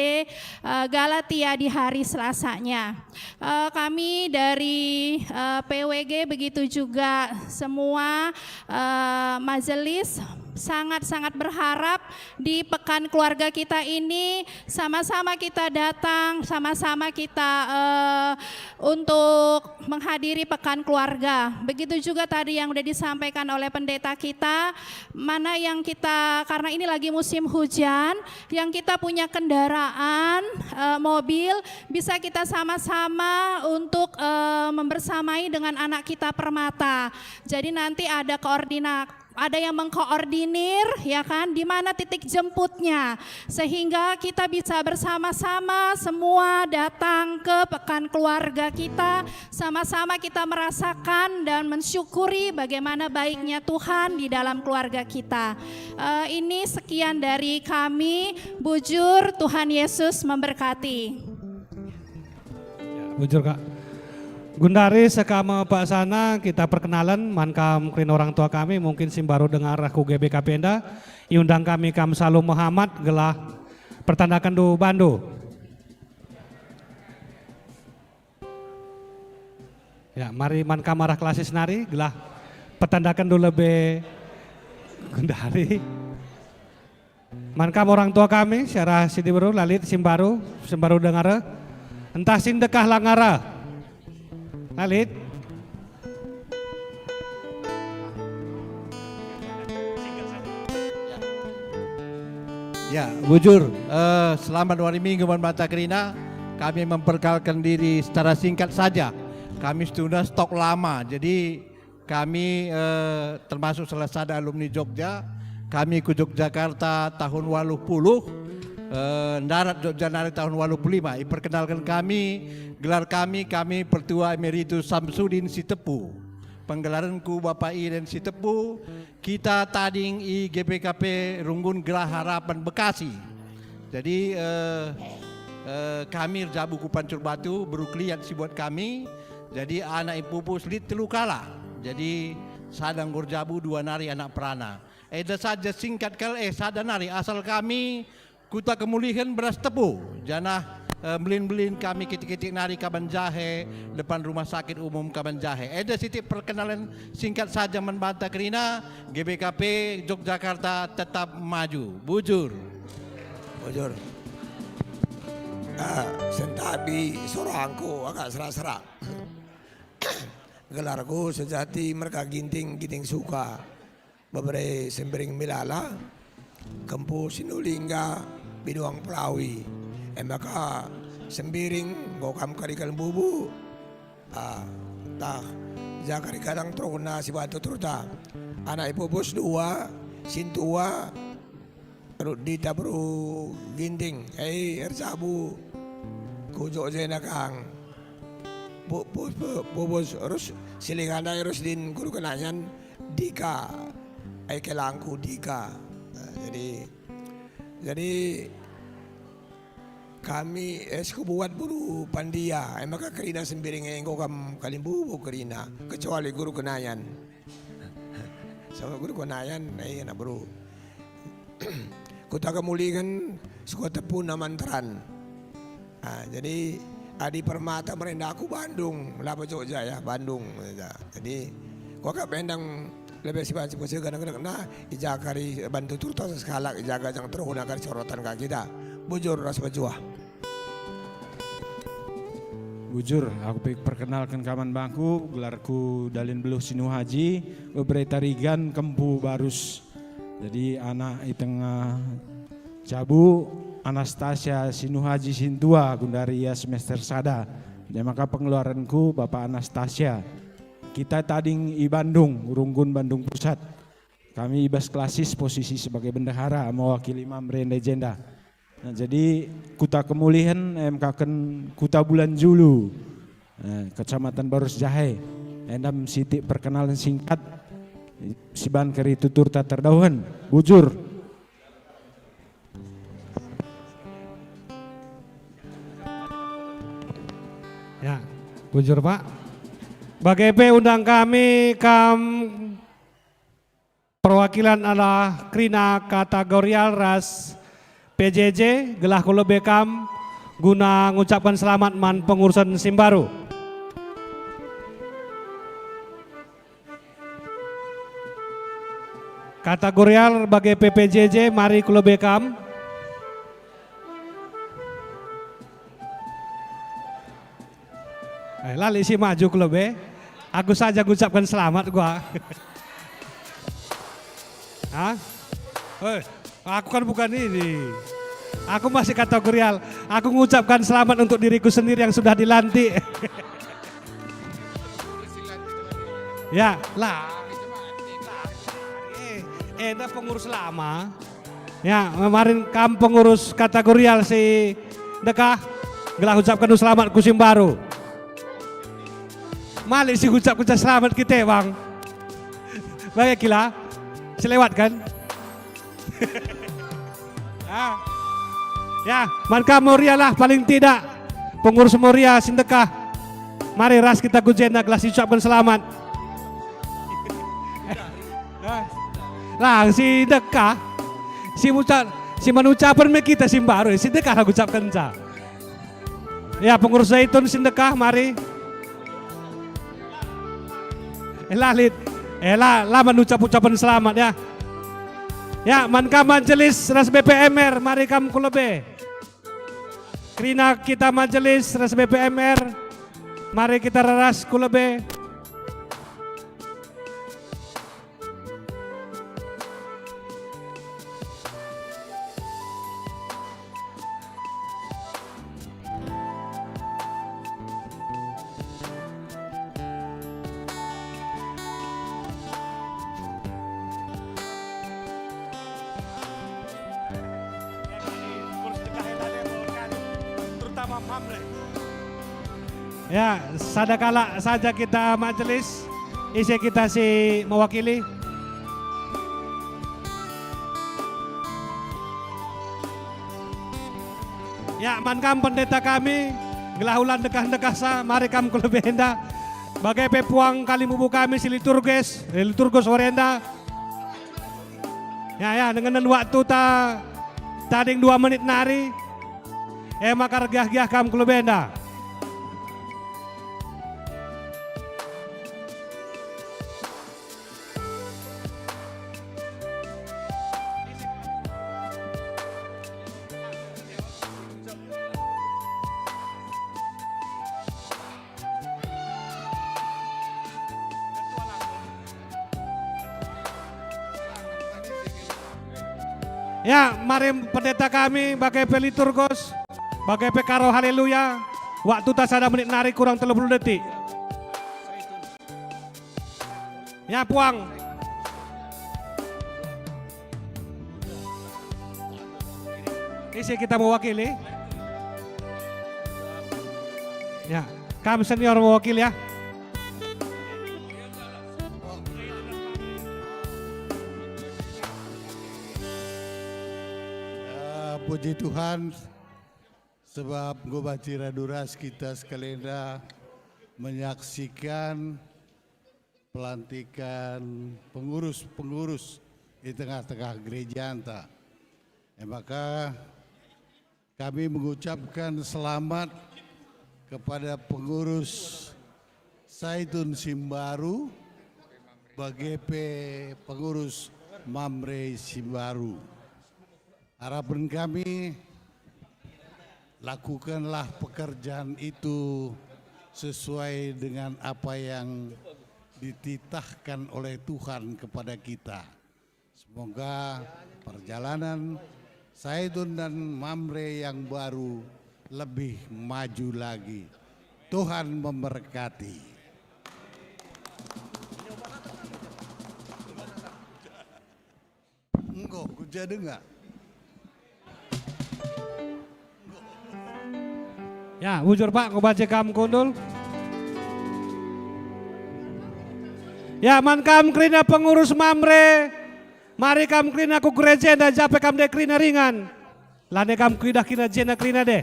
eh, Galatia di hari Selasanya. Eh, kami dari, eh, P W G, begitu juga semua, eh, majelis sangat-sangat berharap di pekan keluarga kita ini sama-sama kita datang, sama-sama kita, eh, untuk menghadiri pekan keluarga. Begitu juga tadi yang udah disampaikan oleh pendeta kita, mana yang kita, karena ini lagi musim hujan, yang kita punya kendaraan, eh, mobil, bisa kita sama-sama untuk, eh, membersamai dengan anak kita Permata. Jadi nanti ada koordinat, ada yang mengkoordinir, ya kan, di mana titik jemputnya, sehingga kita bisa bersama-sama semua datang ke pekan keluarga kita, sama-sama kita merasakan dan mensyukuri bagaimana baiknya Tuhan di dalam keluarga kita. Eh, ini sekian dari kami. Bujur, Tuhan Yesus memberkati. Ya, bujur, Kak. Gundari sekam paksana kita perkenalen man kam kerina orang tua kami, mungkin si mbaru denga ku G B K P enda, iundang kami kam Salum Muhammad gelah pertandakenndu bandu. Ya, mari man kam arah klasis nari, gelah pertandakenndu lebe gundari. Man kam orang tua kami, si arah si diberu, la lit si mbaru, si mbaru denga re. Ntah si ndekah la ngara. La lit. Ya, bujur. Eh, selamat wari Minggu man banta kerina. Kami memperkenalkan diri secara singkat saja. Kami setuna stok lama, jadi kami, eh, termasuk salah sada alumni Jogja. Kami ku Yogyakarta tahun waluh puluh, eh, ndarat Jogja nari tahun waluh puluh lima. Iperkenalken kami, gelar kami, kami Pertua Emeritus Samsudin Sitepu. Penggelarenku Bapak Iren Sitepu, kita tading i G B K P Runggun Gelah Harapan Bekasi. Jadi, eh, eh, kami erjabu ku Pancur Batu, beru Keliat si buat kami. Jadi, anak ipupus lit telu kalak. Jadi, sada enggo erjabu, dua nari anak perana. Eda saja singkat kal, eh, sada nari asal kami Kuta Kemulihen beras tepu, janah, eh, mbelin-mbelin kami kitik-kitik nari Kaban Jahe, depan Rumah Sakit Umum Kaban Jahe. Eda sitik perkenalen singkat saja man banta kerina, G B K P Yogyakarta tetap maju. Bujur. Bujur. Ah, sentabi sorangku agak serak-serak. Gelarku sejati Merga Ginting, Ginting Suka. Bebere Sembiring Milala, Kempu Sinulingga, Biduang Pelawi. E maka Sembiring enggo kam kari kalimbubu. Ah, tah, ja kari kadang teruna si batu terta. Anak ipupus dua, sintua, Rut Dita beru Ginting, eh, erjabu ku Jogja nari kang. Pu-, pu-, pu-, pupus, rus silih ndai rus din guru kenayan, Dika, ai kelangku Dika. Nah, jadi, jadi kami, eh, sikubuat beru Pandia, eh, maka kerina Sembiring enggo kam kalimbubu kerina, kecuali guru kenayan. Sama guru kenayan, eh, anak beru. Kuta Kemulihen, Sukotepuna man Teran. Ah, jadi adi permata merenda aku Bandung, labo Jogja ya, Bandung. Jadi kuakap endang lebe si banci kucegah nengkena i ja kari bantu turta sekalak i jaga jang teruna kari sorotan ka kita. Bujur ras mejuah. Bujur, aku pe perkenalken ka man bangku, gelarku Dalin Beluh Sinuhaji, bebere Tarigan, Kempu Barus. Jadi anak i tengah jabu, Anastasia Sinuhaji Sintua, gundari ia semester sada. Jadi maka pengeluaranku Bapak Anastasia. Kita tading i Bandung, Runggun Bandung Pusat. Kami i bas klasis posisi sebagai bendahara mewakili Mamre ndai jenda. Nah, jadi Kuta Kemulihen, em, kaken Kuta Bulan Julu, eh, Kecamatan Barus Jahe. Endam sitik perkenalan singkat, siban keri tuturta terdauhen. Bujur. Ya, bujur, Pak. Bage pe undang kami kam perwakilan arah kerina Kategorial ras P J J, gelah ku lebe kam guna ngucapken selamat man pengurusen si mbaru. Kategorial bage pe P J J, mari ku lebe kam. Eh, la lit si maju ku lebe. Aku saja ngucapken selamat gua. Hah? Eh, aku kan bukan ini. Aku masih Kategorial. Aku ngucapkan selamat untuk diriku sendiri yang sudah dilantik. Ya, lah. Eh, enda pengurus lama. Ya, kemarin kam pengurus Kategorial si ndekah, gelah ucapken selamat ku si mbaru. Malik si ucap-ucap selamat kita, Bang. Bage kila, selewat kan? Ah. Ya, man kam Moria lah paling tidak. Pengurus Moria si ndekah. Mari ras kita ku jenda gelah si ucapken selamat. Lang si ndekah, si muca-, si man ucapen me kita si mbaru, si ndekah lah ucapkenca. Ya, pengurus Zaitun si ndekah, mari. Eh, la lit. Eh, la, la man ucap-ucapen selamat, ya. Ya, man kam majelis ras B P M R, mari kam ku lebe. Kerina kita majelis ras B P M R, mari kita ras ku lebe. Terutama Mamre. Ya, sada kalak saja kita majelis, ise kita si mewakili. Ya, man kam pendeta kami, gelah ulan ndekah-ndekahsa, mari kam ku lebe enda. Bage pe puang kalimbubu kami si liturgis, eh, liturgus wari enda. Ya, ya, dengennen waktuta tading dua menit nari. E maka ergiah-giah kam ku lebe enda. Ya, mari pendeta kami, bage pe liturgos, bage pe karo haleluya. Waktuta sada menit nari kurang telu puluh detik. Ya, puang. Ise kita mewakili? Ya, kam senior mewakili ya. Ya, puji Tuhan, sebab enggo banci radu ras kita sekalenda menyaksikan pelantikan pengurus-pengurus i tengah-tengah gerejanta. Ya, maka kami mengucapkan selamat kepada pengurus Saitun Simbaru, bage pe pengurus Mamre Simbaru. Harapan kami, lakukanlah pekerjaan itu sesuai dengan apa yang dititahkan oleh Tuhan kepada kita. Semoga perjalanan Saitun dan Mamre yang baru lebih maju lagi. Tuhan memberkati. Enggo, ku ja denga. Ya, bujur, Pak, ku banci kam kundul. Ya, man kam kerina pengurus Mamre, mari kam kerina ku gereja enda, jape kam de kerina ringan. Lane kam kuidah kerina jena kerina de.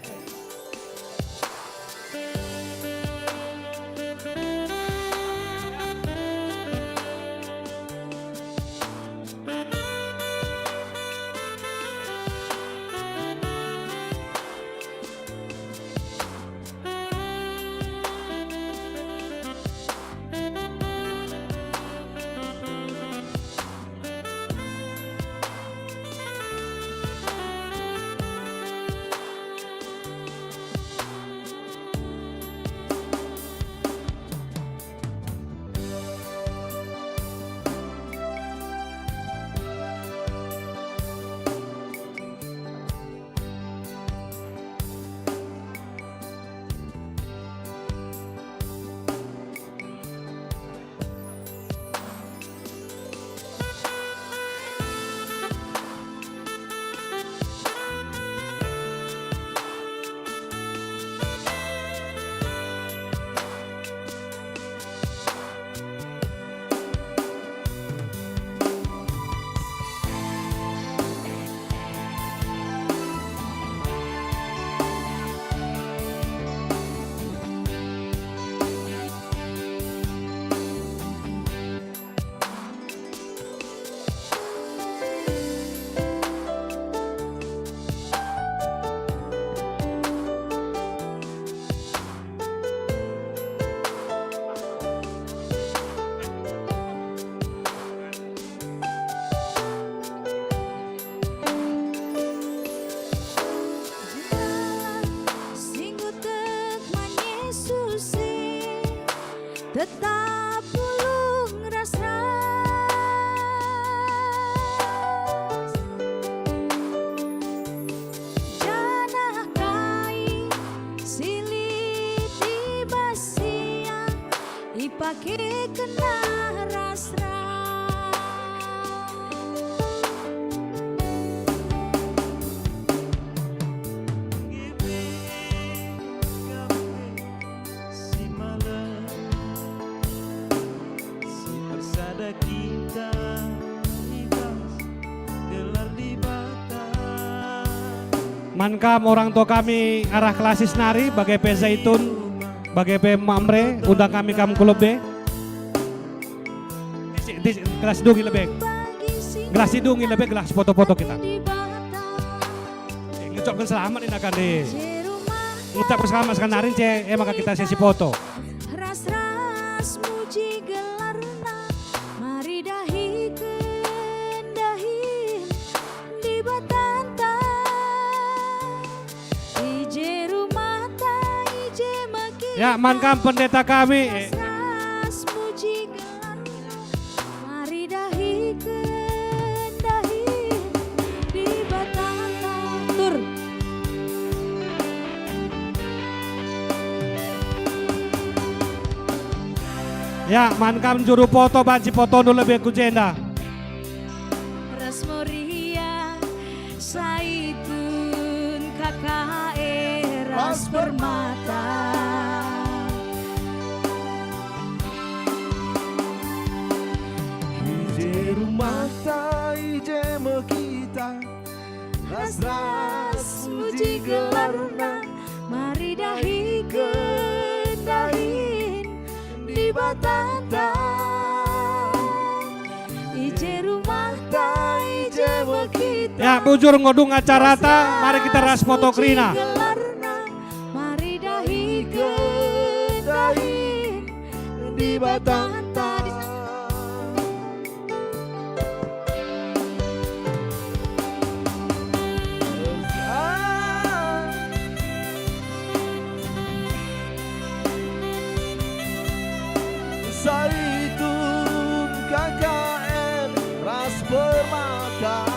Jalan si ngkutek man Jesus e, tetap pulung ras-ras. Janah kai si lit i bas ia, ipakekenna ras-ras. Si malem, si ersada kita i bas gelar Dibata. Man kam orang tua kami arah Klasis nari, bage pe Zaitun, bage pe Mamre, undang kami kam ku lebe. Di, di, gelah si dungi lebe. Gelah si dungi lebe, gelah si foto-foto kita. Ngucapken selamat ina kan di. Ngucapken selamat sekan nari ce, e maka kita sesi foto. Ras-ras muji gelarna, mari dahiken dahin Dibatanta. I je rumahta, i je me kita. Ya, man kam pendeta kami. Ras-ras muji gelarna, mari dahiken dahin Dibatanta. Tur. Ya, man kam juru foto banci fotondu lebe ku jenda. Ras Moria, Saitun, K K E ras Permata. I je rumahta, i je me kita, ras-ras muji gelarna, mari dahiken dahin Dibatanta. I je rumahta, i je me kita. Ya, Bujur nggo dung acarata, mari kita ras foto kerina. Gelarna, mari dahiken dahin Dibatanta. Zaitun, K K M, ras Permata.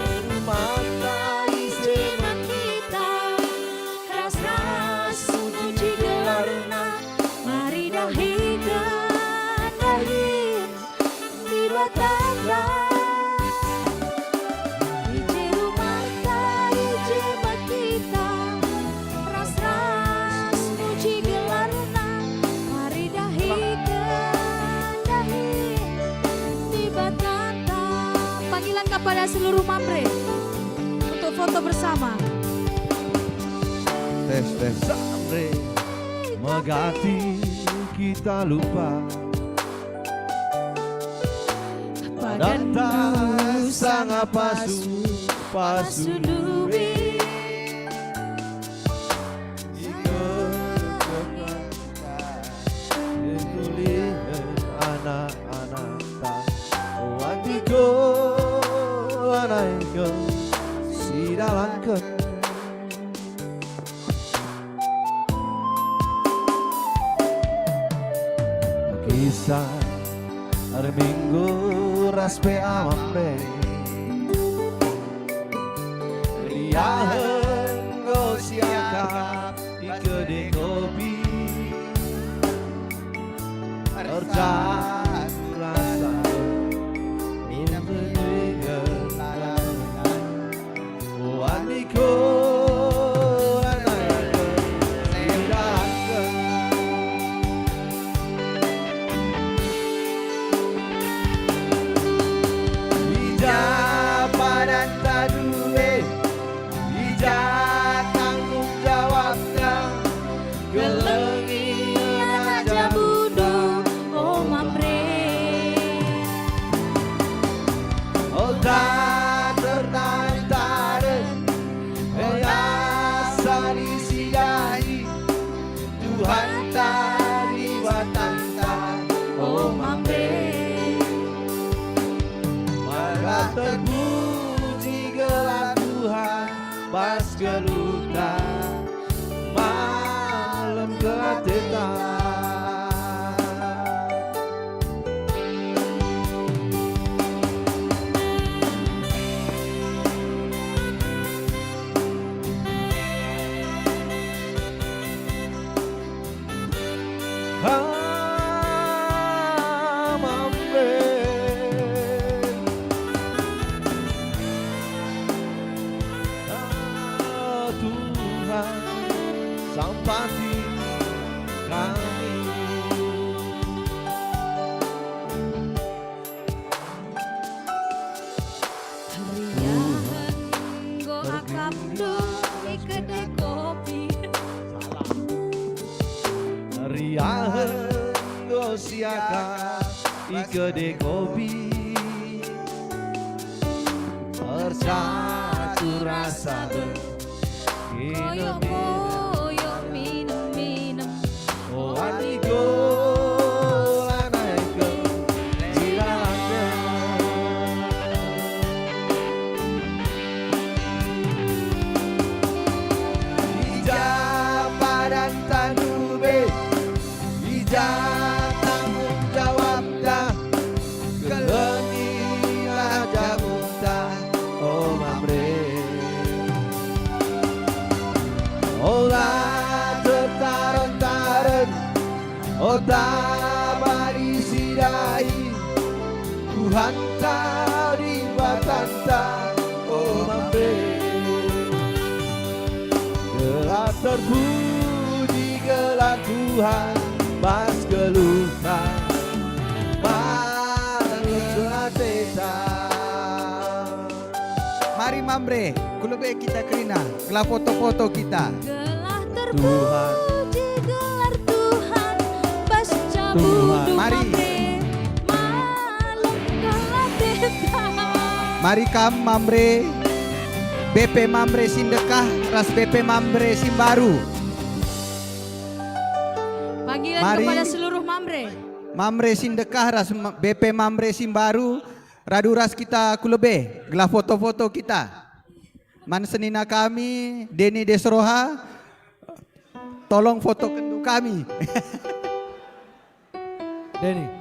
Rumah tangis kita, ras-ras muji gelarna, mari dahiken dahin Dibatanta. I je rumahta, i je mak kita, ras-ras muji gelarna, mari dahiken dahin Dibatanta. Panggilan kepada seluruh Mamre untuk foto bersama. Tes, tes. Samre, megati kita lupa. Padanta sanga pasu, pasu ndube. Ikut kepada ketulihen anak-anakta. Wantiko, anakku, sidalanken. Kisah erminggu ras pe Amam Re. Riahen enggo siakap i kede kopi. Ersatu rasa minggu. Wandiko, anakku, sidalanken. I ja padanta due, i ja tanggung jawabta. Kelengi anak jabundu, o Mamre. Oda tertarik-tarik, oda sadi si dahi, Tuhanta Dibatanta, o Mamre. Maka terpuji gelar Tuhan bas geluhta. Malem kelateta. Amam Re. Ah, Tuhan, sampati kami. Riahen enggo akapndu i kede kopi. Riahen enggo siakap i kede kopi. Ersatu rasa berkoyo-koyo minem-minem. O adikku, anakku, sidalanken. I ja padanta dube, i ja tanggung jawabta, kelengi anak jabunta, o Mamre. Ola tertaren-taren, ota badi si dahi, Tuhanta Dibatanta, o Mamre. Gelah terpuji gelar Tuhan bas geluhta, bas ateta. Mari Mamre, ku lebe kita kerina, gelah foto-foto kita. Gelah terpuji gelar Tuhan, bas jabu Tuhan. Mari. Mamre, malem gelah kita. Mari kam Mamre, B P Mamre si ndekah ras B P Mamre si mbaru. Panggilan Mari. Kepada seluruh Mamre. Mamre si ndekah ras ma-, B P Mamre si mbaru, radu ras kita ku lebe, gelah foto-foto kita. Man senina kami, Deni Desroha, tolong fotokendu kami. Deni.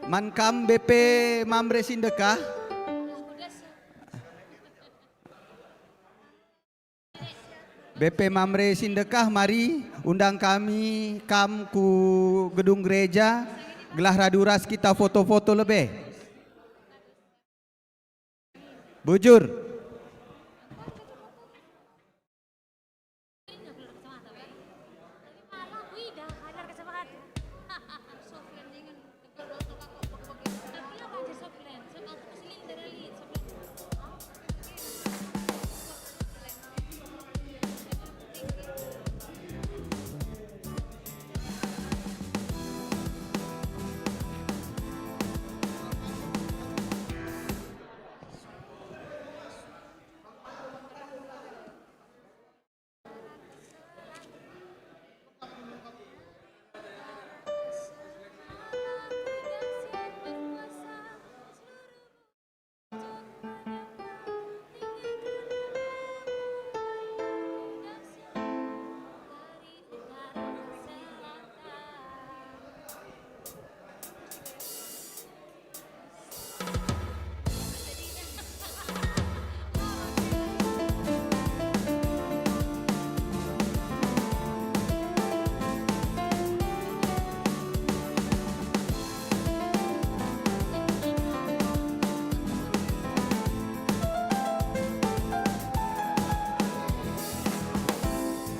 Man kam B P Mamre si ndekah. B P Mamre si ndekah, mari undang kami kam ku gedung gereja, gelah radu ras kita foto-foto lebe. Bujur.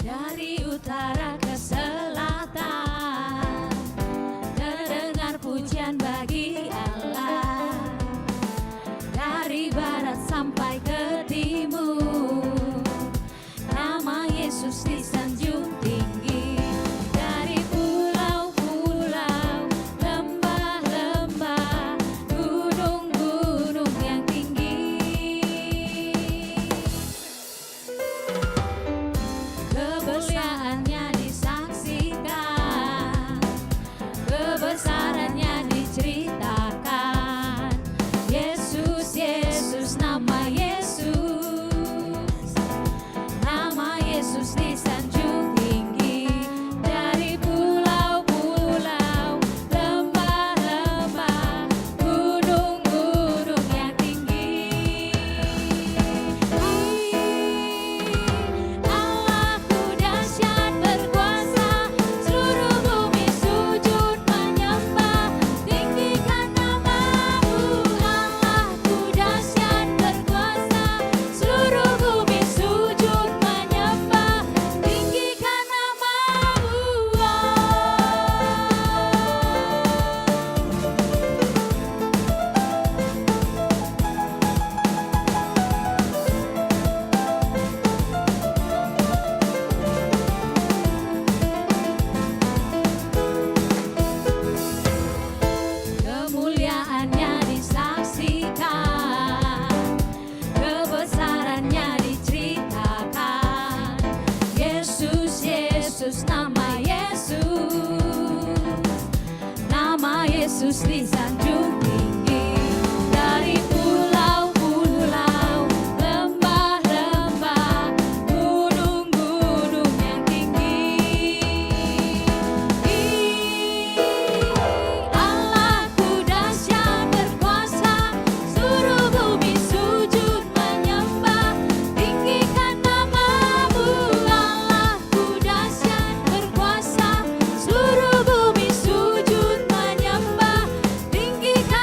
Dari utara ke selatan, terdengar pujian bagi Allah. Dari barat sampai ke timur, nama Yesus disanjung tinggi. Dari pulau-pulau, lembah-lembah, gunung-gunung yang tinggi. Kemuliaannya disaksikan, kebesarannya diceritakan. Yesus, Yesus, nama Yesus. Nama Yesus disanjung tinggi. Dari pulau-pulau, lembah-lembah, gunung-gunung yang tinggi. Allahku dahsyat berkuasa, seluruh bumi sujud menyembah, tinggikan nama-Mu. Allahku dahsyat berkuasa, seluruh bumi sujud menyembah, tinggikan nama-Mu. Kemuliaannya disaksikan, kebesarannya diceritakan. Yesus, Yesus, nama Yesus. Nama Yesus disanjung tinggi. Dari pulau-pulau, lembah-lembah, gunung-gunung yang tinggi. Allahku dahsyat berkuasa, seluruh bumi sujud menyembah, tinggikan nama-Mu. Allahku dahsyat berkuasa, seluruh bumi sujud menyembah, tinggikan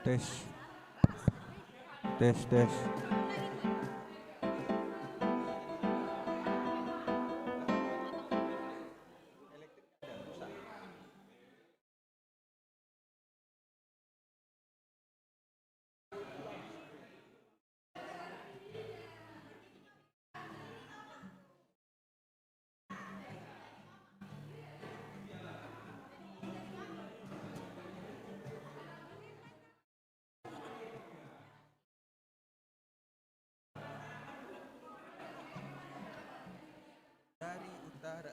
Tes. Tes, tes. Dari utara.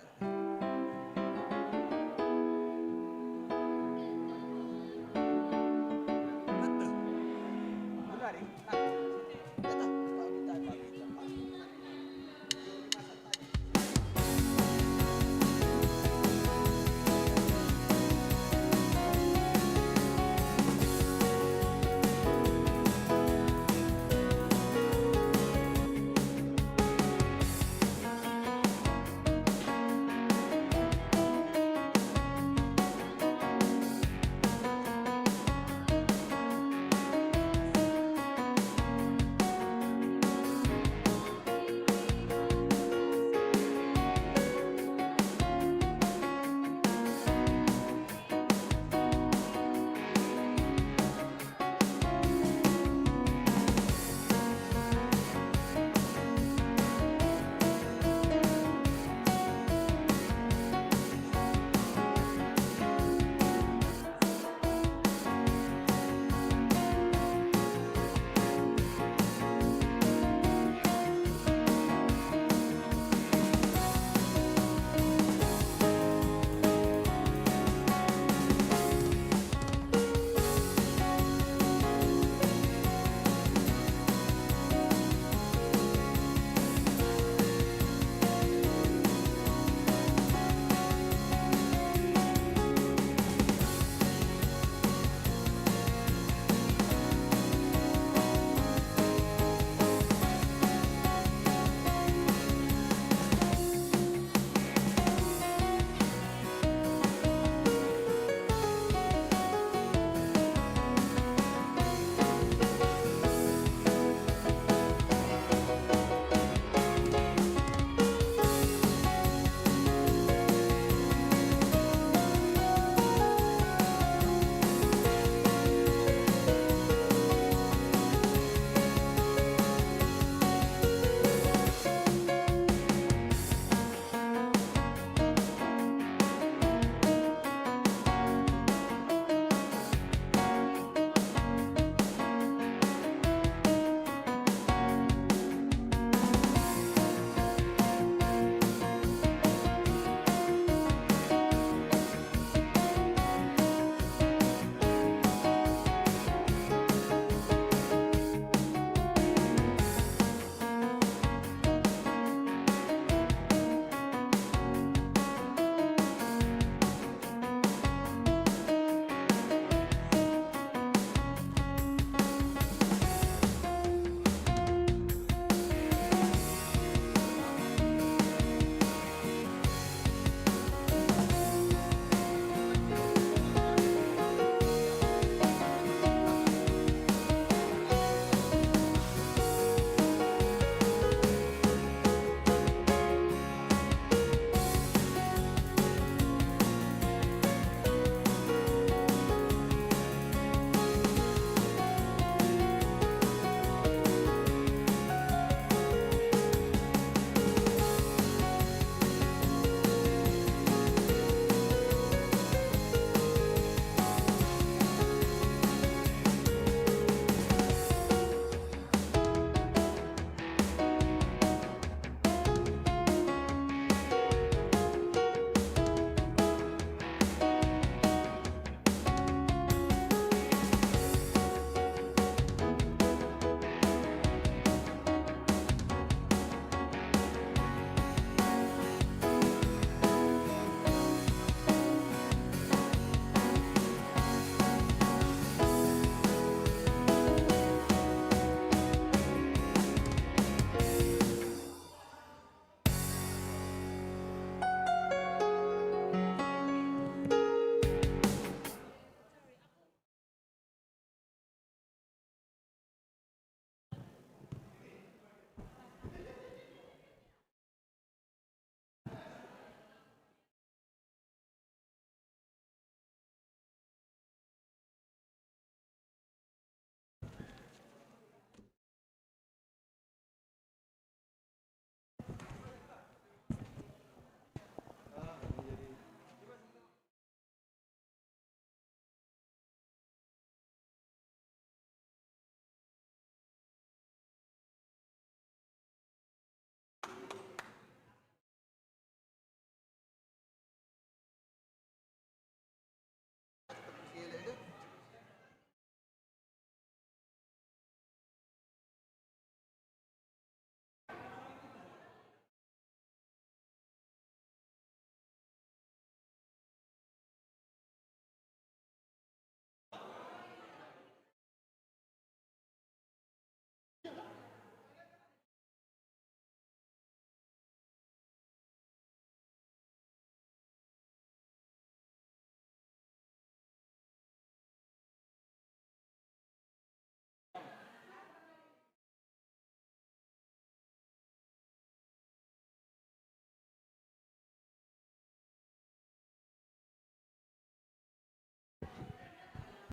Betul. Benar, ya?